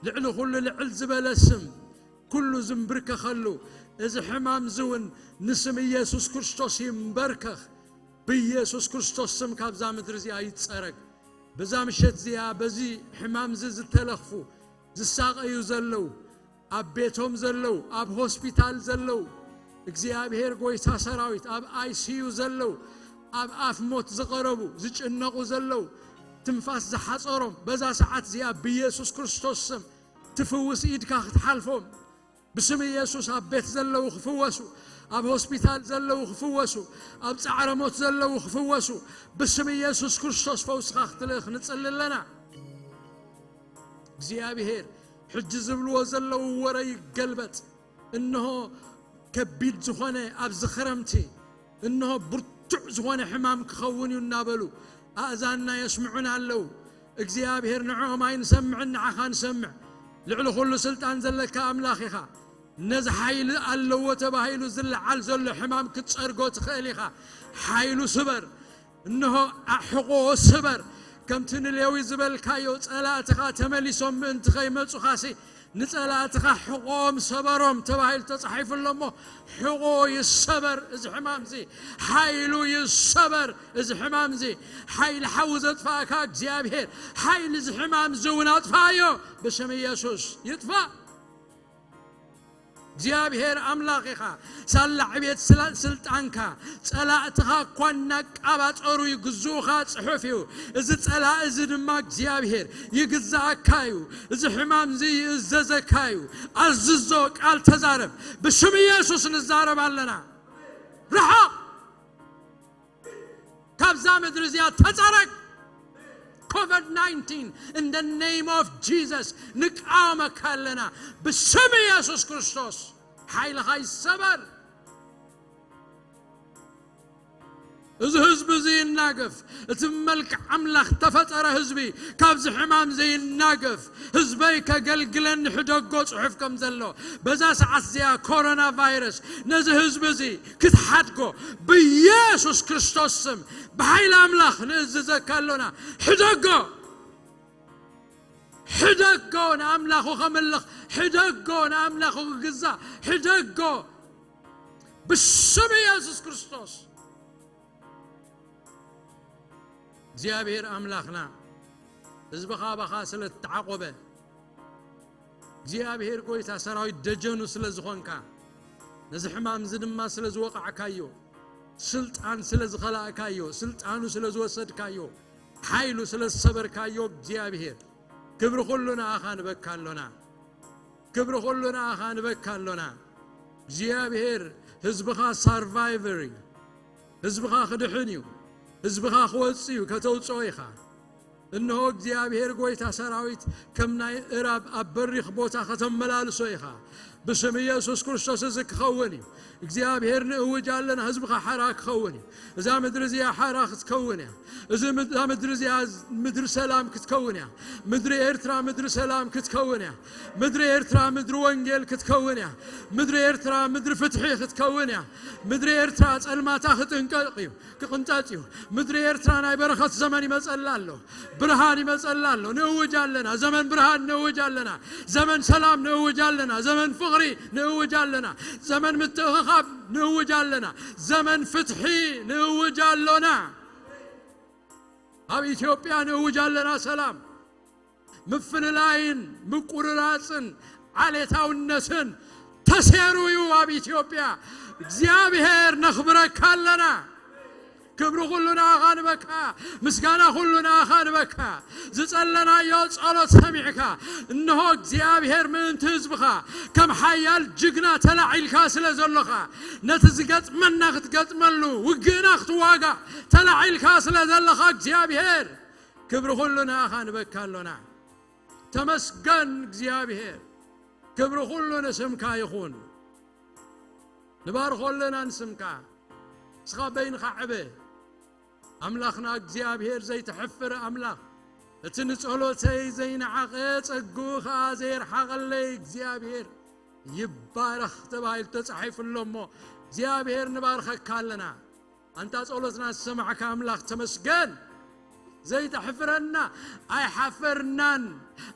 ልዕሊ ኩሉ ልዕል ዝበለ ስም፣ ኩሉ ዝንብርከኸሉ፣ እዚ ሕማም እዚ እውን ንስም ኢየሱስ ክርስቶስ ይንበርከኽ። ብኢየሱስ ክርስቶስ ስም ካብዛ ምድሪ እዚኣ ይጸረግ። በዛ ምሸት እዚኣ በዚ ሕማም እዚ ዝተለኽፉ፣ ዝሳቐዩ ዘለዉ፣ ኣብ ቤቶም ዘለዉ፣ ኣብ ሆስፒታል ዘለዉ፣ እግዚኣብሔር ጐይታ ሰራዊት፣ ኣብ ኣይሲዩ ዘለዉ፣ ኣብ ኣፍ ሞት ዝቐረቡ፣ ዝጭነቑ ዘለዉ፣ ትንፋስ ዝሓጸሮም፣ በዛ ሰዓት እዚኣ ብኢየሱስ ክርስቶስ ስም ትፍውስ ኢድካ ክትሓልፎም። ብስም ኢየሱስ ኣብ ቤት ዘለዉ ክፍወሱ፣ ኣብ ሆስፒታል ዘለዉ ክፍወሱ፣ ኣብ ጻዕረ ሞት ዘለዉ ክፍወሱ፣ ብስም ኢየሱስ ክርስቶስ ፈውስኻ ክትልእኽ ንጽሊ ኣለና። እግዚኣብሔር፣ ሕጂ ዝብልዎ ዘለዉ ወረ ይገልበጥ። እንሆ ከቢድ ዝኾነ ኣብዚ ክረምቲ፣ እንሆ ብርቱዕ ዝኾነ ሕማም ክኸውን እዩ እናበሉ ኣእዛንና የስምዑና ኣለዉ። እግዚኣብሔር፣ ንዕኦም ኣይንሰምዕን፣ ንዓኻ ንሰምዕ። ልዕሊ ኩሉ ስልጣን ዘለካ ኣምላኽ ኢኻ። ነዚ ሓይሊ ኣለዎ ተባሂሉ ዝለዓል ዘሎ ሕማም ክትጸርጎ ትኽእል ኢኻ። ሓይሉ ስበር። እንሆ፣ ኣሕቆ ስበር። ከምቲ ንሌዊ ዝበልካዮ፣ ጸላእትኻ ተመሊሶም ምእንቲ ከይመጹኻሲ፣ ንጸላእትኻ ሕቆም ሰበሮም ተባሂሉ ተጻሒፉ ኣሎ እሞ፣ ሕቆ ይሰበር። እዚ ሕማምዚ ሓይሉ ይሰበር። እዚ ሕማምዚ ሓይሊ ሓዊ ዘጥፋእካ እግዚኣብሔር፣ ሓይሊ እዚ ሕማምዚ እውን ኣጥፋእዮ። ብስም ኢየሱስ ይጥፋእ። እግዚኣብሔር ኣምላኽ ኢኻ። ሳላ ዕቤት ስላ-፣ ስልጣንካ፣ ጸላእትኻ እኳ እናቃባጸሩ ይግዝኡኻ ጽሑፍ እዩ። እዚ ጸላእ እዚ ድማ እግዚኣብሔር ይግዛኣካ እዩ። እዚ ሕማም እዚ ይእዘዘካ እዩ። ኣዝዞ፣ ቃል ተዛረብ። ብስም ኢየሱስ ንዛረብ ኣለና። ርሓቕ። ካብዛ ምድሪ እዚኣ ተጸረግ። ኮቪድ ናይንቲን፣ in the name of Jesus፣ ንቃወመካ ኣለና። ብስም ኢየሱስ ክርስቶስ፣ ሓይልኻ ይሰበር። እዚ ህዝቢ እዚ ይናገፍ። እቲ ብመልክዕ ኣምላኽ ተፈጠረ ህዝቢ ካብዚ ሕማም እዚ ይናገፍ። ህዝበይ ከገልግለኒ ሕደጎ ጽሑፍ ከም ዘሎ፣ በዛ ሰዓት እዚኣ ኮሮና ቫይረስ ነዚ ህዝቢ እዚ ክትሓድጎ ብኢየሱስ ክርስቶስ ስም ብሓይሊ ኣምላኽ ንእዝዘካ ኣሎና። ሕደጎ፣ ሕደጎ ንኣምላኹ ከምልኽ፣ ሕደጎ ንኣምላኹ ክግዛእ፣ ሕደጎ ብስም ኢየሱስ ክርስቶስ። እግዚኣብሔር ኣምላኽና፣ ህዝብኻ ባኻ ስለ እተዓቖበ፣ እግዚኣብሔር ጐይታ ሰራዊት ደጀኑ ስለ ዝኾንካ፣ ነዚ ሕማም እዚ ድማ ስለ ዝወቓዕካዮ፣ ስልጣን ስለ ዝኸላእካዮ፣ ስልጣኑ ስለ ዝወሰድካዮ፣ ሓይሉ ስለ ዝሰበርካዮ፣ እግዚኣብሔር ክብሪ ኩሉ ንኣኻ ንበካ ኣሎና። ክብሪ ኩሉ ንኣኻ ንበካ ኣሎና። እግዚኣብሔር ህዝብኻ ሳርቫይቨር እዩ። ህዝብኻ ክድሕን እዩ። ህዝብኻ ክወጽእ እዩ፣ ከተውጽኦ ኢኻ። እንሆ እግዚኣብሔር ጐይታ ሰራዊት ከም ናይ እራብ ኣብ በሪኽ ቦታ ከተመላልሶ ኢኻ። ብስም ኢየሱስ ክርስቶስ እዚ ክኸውን እዩ። እግዚኣብሔር ንእውጅ ኣለና፣ ህዝብኻ ሓራ ክኸውን እዩ። እዛ ምድሪ እዚኣ ሓራ ክትከውን እያ። እዚ ምድ-፣ እዛ ምድሪ እዚኣ ምድሪ ሰላም ክትከውን እያ። ምድሪ ኤርትራ ምድሪ ሰላም ክትከውን እያ። ምድሪ ኤርትራ ምድሪ ወንጌል ክትከውን እያ። ምድሪ ኤርትራ ምድሪ ፍትሒ ክትከውን እያ። ምድሪ ኤርትራ ጸልማታ ክጥንቀቕ እዩ፣ ክቕንጠጥ እዩ። ምድሪ ኤርትራ ናይ በረኸት ዘመን ይመጸላ ኣሎ። ብርሃን ይመጸላ ኣሎ። ንእውጅ ኣለና። ዘመን ብርሃን ንእውጅ ኣለና። ዘመን ሰላም ንእውጅ ኣለና። ዘመን ፍቕሪ ንእውጅ ኣለና። ዘመን ምትእኽኻብ ንእውጅ ኣለና። ዘመን ፍትሒ ንእውጅ ኣሎና። ኣብ ኢትዮጵያ ንእውጅ ኣለና ሰላም። ምፍልላይን ምቁርራጽን ዓሌታውነትን ተሴሩ እዩ ኣብ ኢትዮጵያ። እግዚኣብሔር ነኽብረካ ኣለና። ክብሪ ኩሉ ንኣኻ ንበካ፣ ምስጋና ኩሉ ንኣኻ ንበካ። ዝጸለናዮ ጸሎት ሰሚዕካ፣ እንሆ እግዚኣብሔር ምእንቲ ህዝብኻ ከም ሓያል ጅግና ተላዒልካ ስለ ዘሎኻ፣ ነቲ ዝገጥመና ክትገጥመሉ፣ ውግእና ክትዋጋእ ተላዒልካ ስለ ዘለኻ እግዚኣብሔር ክብሪ ኩሉ ንኣኻ ንበካ ኣሎና። ተመስገን እግዚኣብሔር። ክብሪ ኩሉ ንስምካ ይኹን። ንባርኾ ኣለና ንስምካ። ንስኻ በይንኻ ዕበ። ኣምላኽና እግዚኣብሔር ዘይትሕፍር ኣምላኽ፣ እቲ ንጸሎተይ ዘይነዓቐ ጸግኡ ኸኣ ዘየርሓቐለይ እግዚኣብሔር ይባረኽ ተባሂሉ ተጻሒፉ ኣሎ እሞ፣ እግዚኣብሔር ንባርኸካ ኣለና። ኣንታ ጸሎትና ዝሰማዕካ ኣምላኽ ተመስገን። ዘይተሕፍረና፣ ኣይሓፈርናን።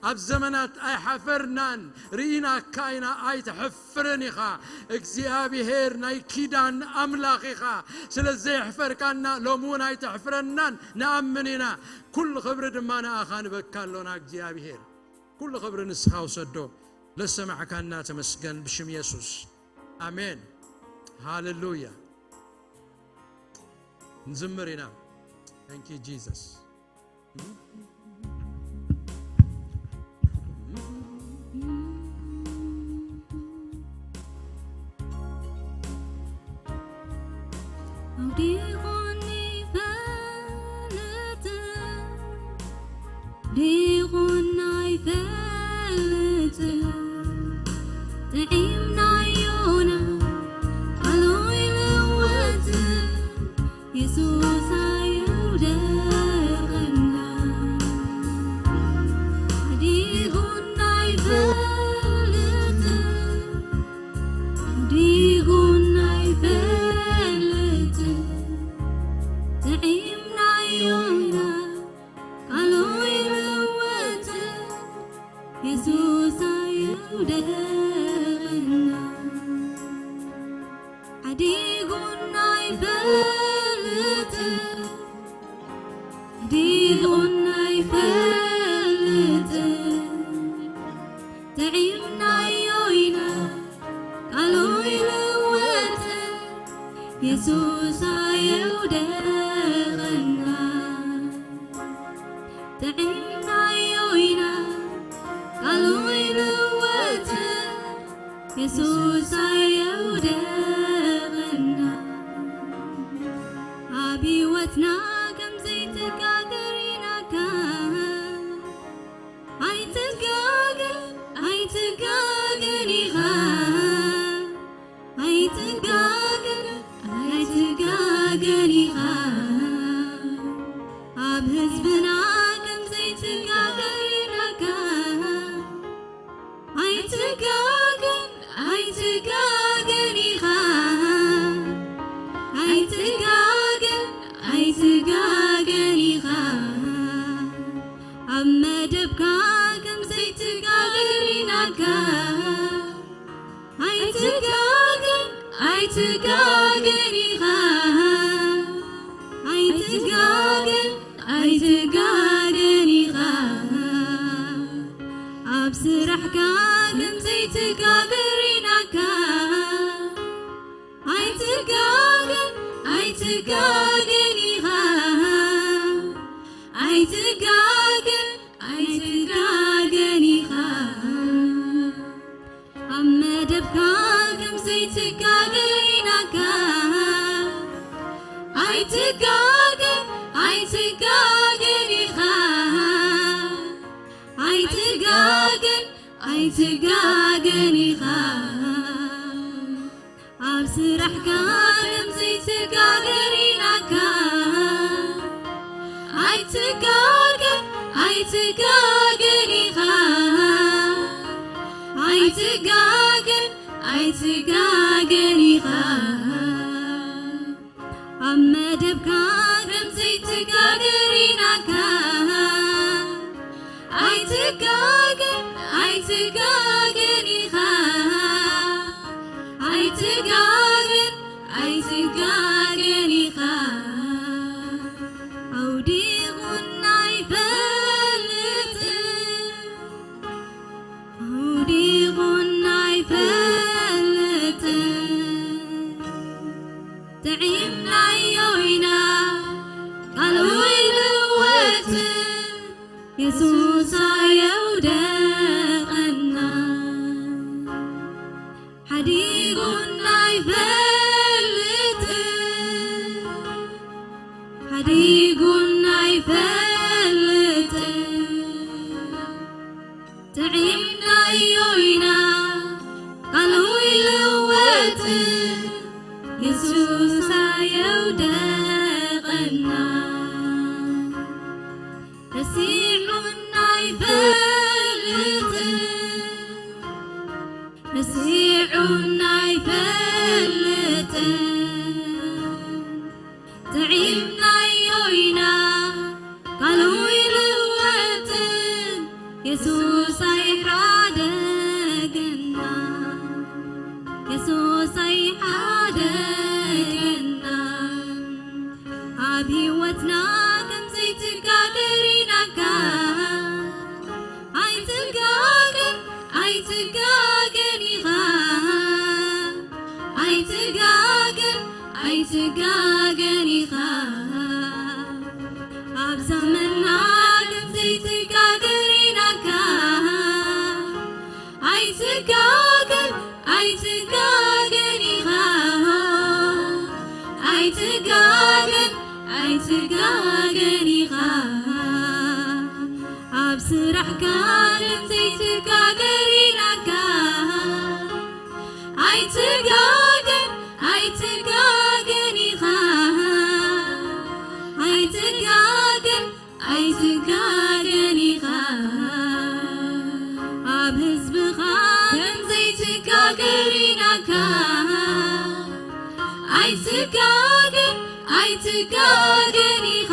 ኣብ ዘመናት ኣይሓፈርናን። ርኢናካ ኢና፣ ኣይተሕፍርን ኢኻ። እግዚኣብሔር ናይ ኪዳን ኣምላኽ ኢኻ። ስለ ዘየሕፈርካና፣ ሎሚ እውን ኣይተሕፍረናን፣ ንኣምን ኢና። ኩሉ ክብሪ ድማ ንኣኻ ንበካ ኣሎና እግዚኣብሔር። ኩሉ ክብሪ ንስኻ ውሰዶ። ለሰማዕካና ተመስገን ብሽም የሱስ። ኣሜን። ሃሌሉያ። ንዝምር ኢና። Thank you Jesus። ዲኹን ይፈልጥ፣ ዲኹን ኣይፈልጥ፣ ጥዒምናዮና ቃሉ ኣይልወጥ፣ የሱስ ኣይውደቐና። ዲኹን ኣይፈልጥ፣ ደቕና ሓዲጉና ኣይፈልጥን፣ ሓዲጉና ኣይፈልጥን። ጥዒምናዮ ኢና ቃሉ ኣይልወጥን፣ የሱስ ኣየውደቐና። ጥዒምናዮ ኢና ቃሉ ኣይልወጥን፣ የሱስ ኣየውደቐና። ኣብ ህይወትና ከም ዘይትጋገር ኢናካ። ኣይትጋገ ኣይትጋገን ኢኻ። ኣይትጋገ ኣይትጋገን ኢኻ። ኣብ ህዝብና ከም ዘይትጋገር ኢናካ። ኣይትጋገን ኣይትጋገን ኢኻ። ኣይትጋገን ኣይትጋገን ኢኻ። ኣብ መደብካ ከም ዘይትጋገር ኢናካ። ኣይትጋገን ኣይትጋገን ኢኻ። ኣይትጋገን ኣይትጋገን ኢኻ። ኣብ ስራሕካ ከም ዘይትጋገር ኢናካ። ኣይትጋገን ኣይትጋገን ኢኻ። ኣይትጋገን ኣይትጋገን ኢኻ። ኣብ መደብካ ከም ዘይትጋገር ኢናካ። ኣይትጋገን ኣይትጋገን ኢኻ። ኣይትጋገን ኣይትጋገን ኢኻ። ኣብ ስራሕካ ከም ዘይትጋገር ኢናካ። ኣይትጋገን ኣይትጋገን ኢኻ። ኣይትጋገን ኣይትጋገን ኢኻ። ኣብ መደብካ ከም ዘይትጋገር ኢናካ። ኣይትጋገን ኣይትጋገን ኢኻ። ኣይትጋገን ኣይትጋገን ኢኻ። ኣውዲቑና ኣይፈልጥን። ኣውዲቑና ኣይፈልጥን። ጥዒምናዮ ኢና ቃሉ ኣይልወጥን። የሱስ ኣየውደቐና። ሓዲጉና ኣይፈልጥን። ሓዲጉና ኣይፈልጥን። ጥዒምናዮ ኢና ቃሉ ኣይልወጥን። የሱስ ኣየውደቐና። ረሲዑና ኣይፈልጥን። ረሲዑና ኣይፈልጥን። ጥዒምናዮ ኢና ቃሉ ኣይልወጥን። የሱስ ኣይሓደገና። የሱስ ኣይሓደገና። ኣብ ህይወትና ከም ዘይትጋገር ኢናካ። ኣይትጋገን ኣይትጋገን ኢኻ። ኣይትጋገን ኣይትጋገን ኢኻ። ኣብ ዘመንና ከም ዘይትጋገር ኢናካ። ኣይትጋገን ኣይትጋገን ኢኻ። ኣይትጋገን ኣይትጋገን ኢኻ። ኣብ ስራሕካ ከም ዘይትጋገር ኢናካ። ኣይትጋገን ኣይትጋገን ኢኻ። ኣይትጋገን ኣይትጋገን ኢኻ። ኣብ ህዝብኻ ከም ዘይትጋገር ኢናካ። ኣይትጋገን ኣይትጋገን ኢኻ።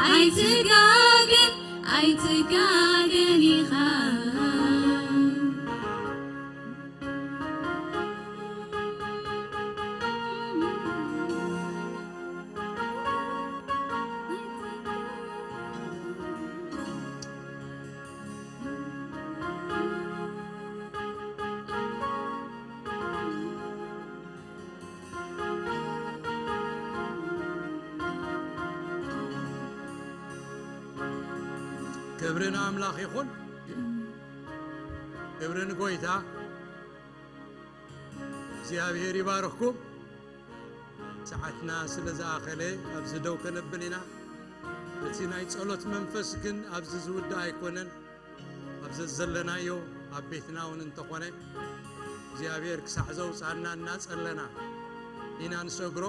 ኣይትጋገን ኣይትጋገን ኢኻ። ክብሪ ንኣምላኽ ይኹን። ክብሪ ንጎይታ። እግዚኣብሔር ይባርኽኩም። ሰዓትና ስለ ዝኣኸለ ኣብዚ ደው ከነብል ኢና። እቲ ናይ ጸሎት መንፈስ ግን ኣብዚ ዝውዳእ ኣይኮነን። ኣብ ዘዘለናዮ ኣብ ቤትና እውን እንተኾነ እግዚኣብሔር ክሳዕ ዘውፅኣና እናጸለና ኢና ንሰግሮ።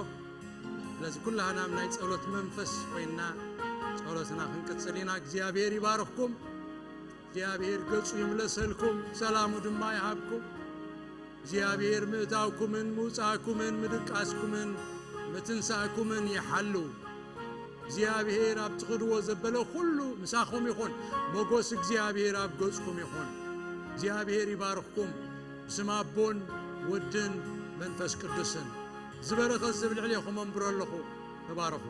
ስለዚ ኩላህና ኣብ ናይ ጸሎት መንፈስ ኮይንና ጸሎትና ክንቅጽል ኢና። እግዚኣብሔር ይባርኽኩም። እግዚኣብሔር ገጹ ይምለሰልኩም፣ ሰላሙ ድማ ይሃብኩም። እግዚኣብሔር ምእታውኩምን ምውጻእኩምን ምድቃስኩምን ምትንሳእኩምን ይሓሉ። እግዚኣብሔር ኣብ ትኽድዎ ዘበለ ኩሉ ምሳኹም ይኹን። መጎስ እግዚኣብሔር ኣብ ገጽኩም ይኹን። እግዚኣብሔር ይባርኽኩም። ብስም ኣቦን ወድን መንፈስ ቅዱስን ዝበረኸት ዝብል ልዕሌኹም ኣንብሮ ኣለኹ። ተባረኹ።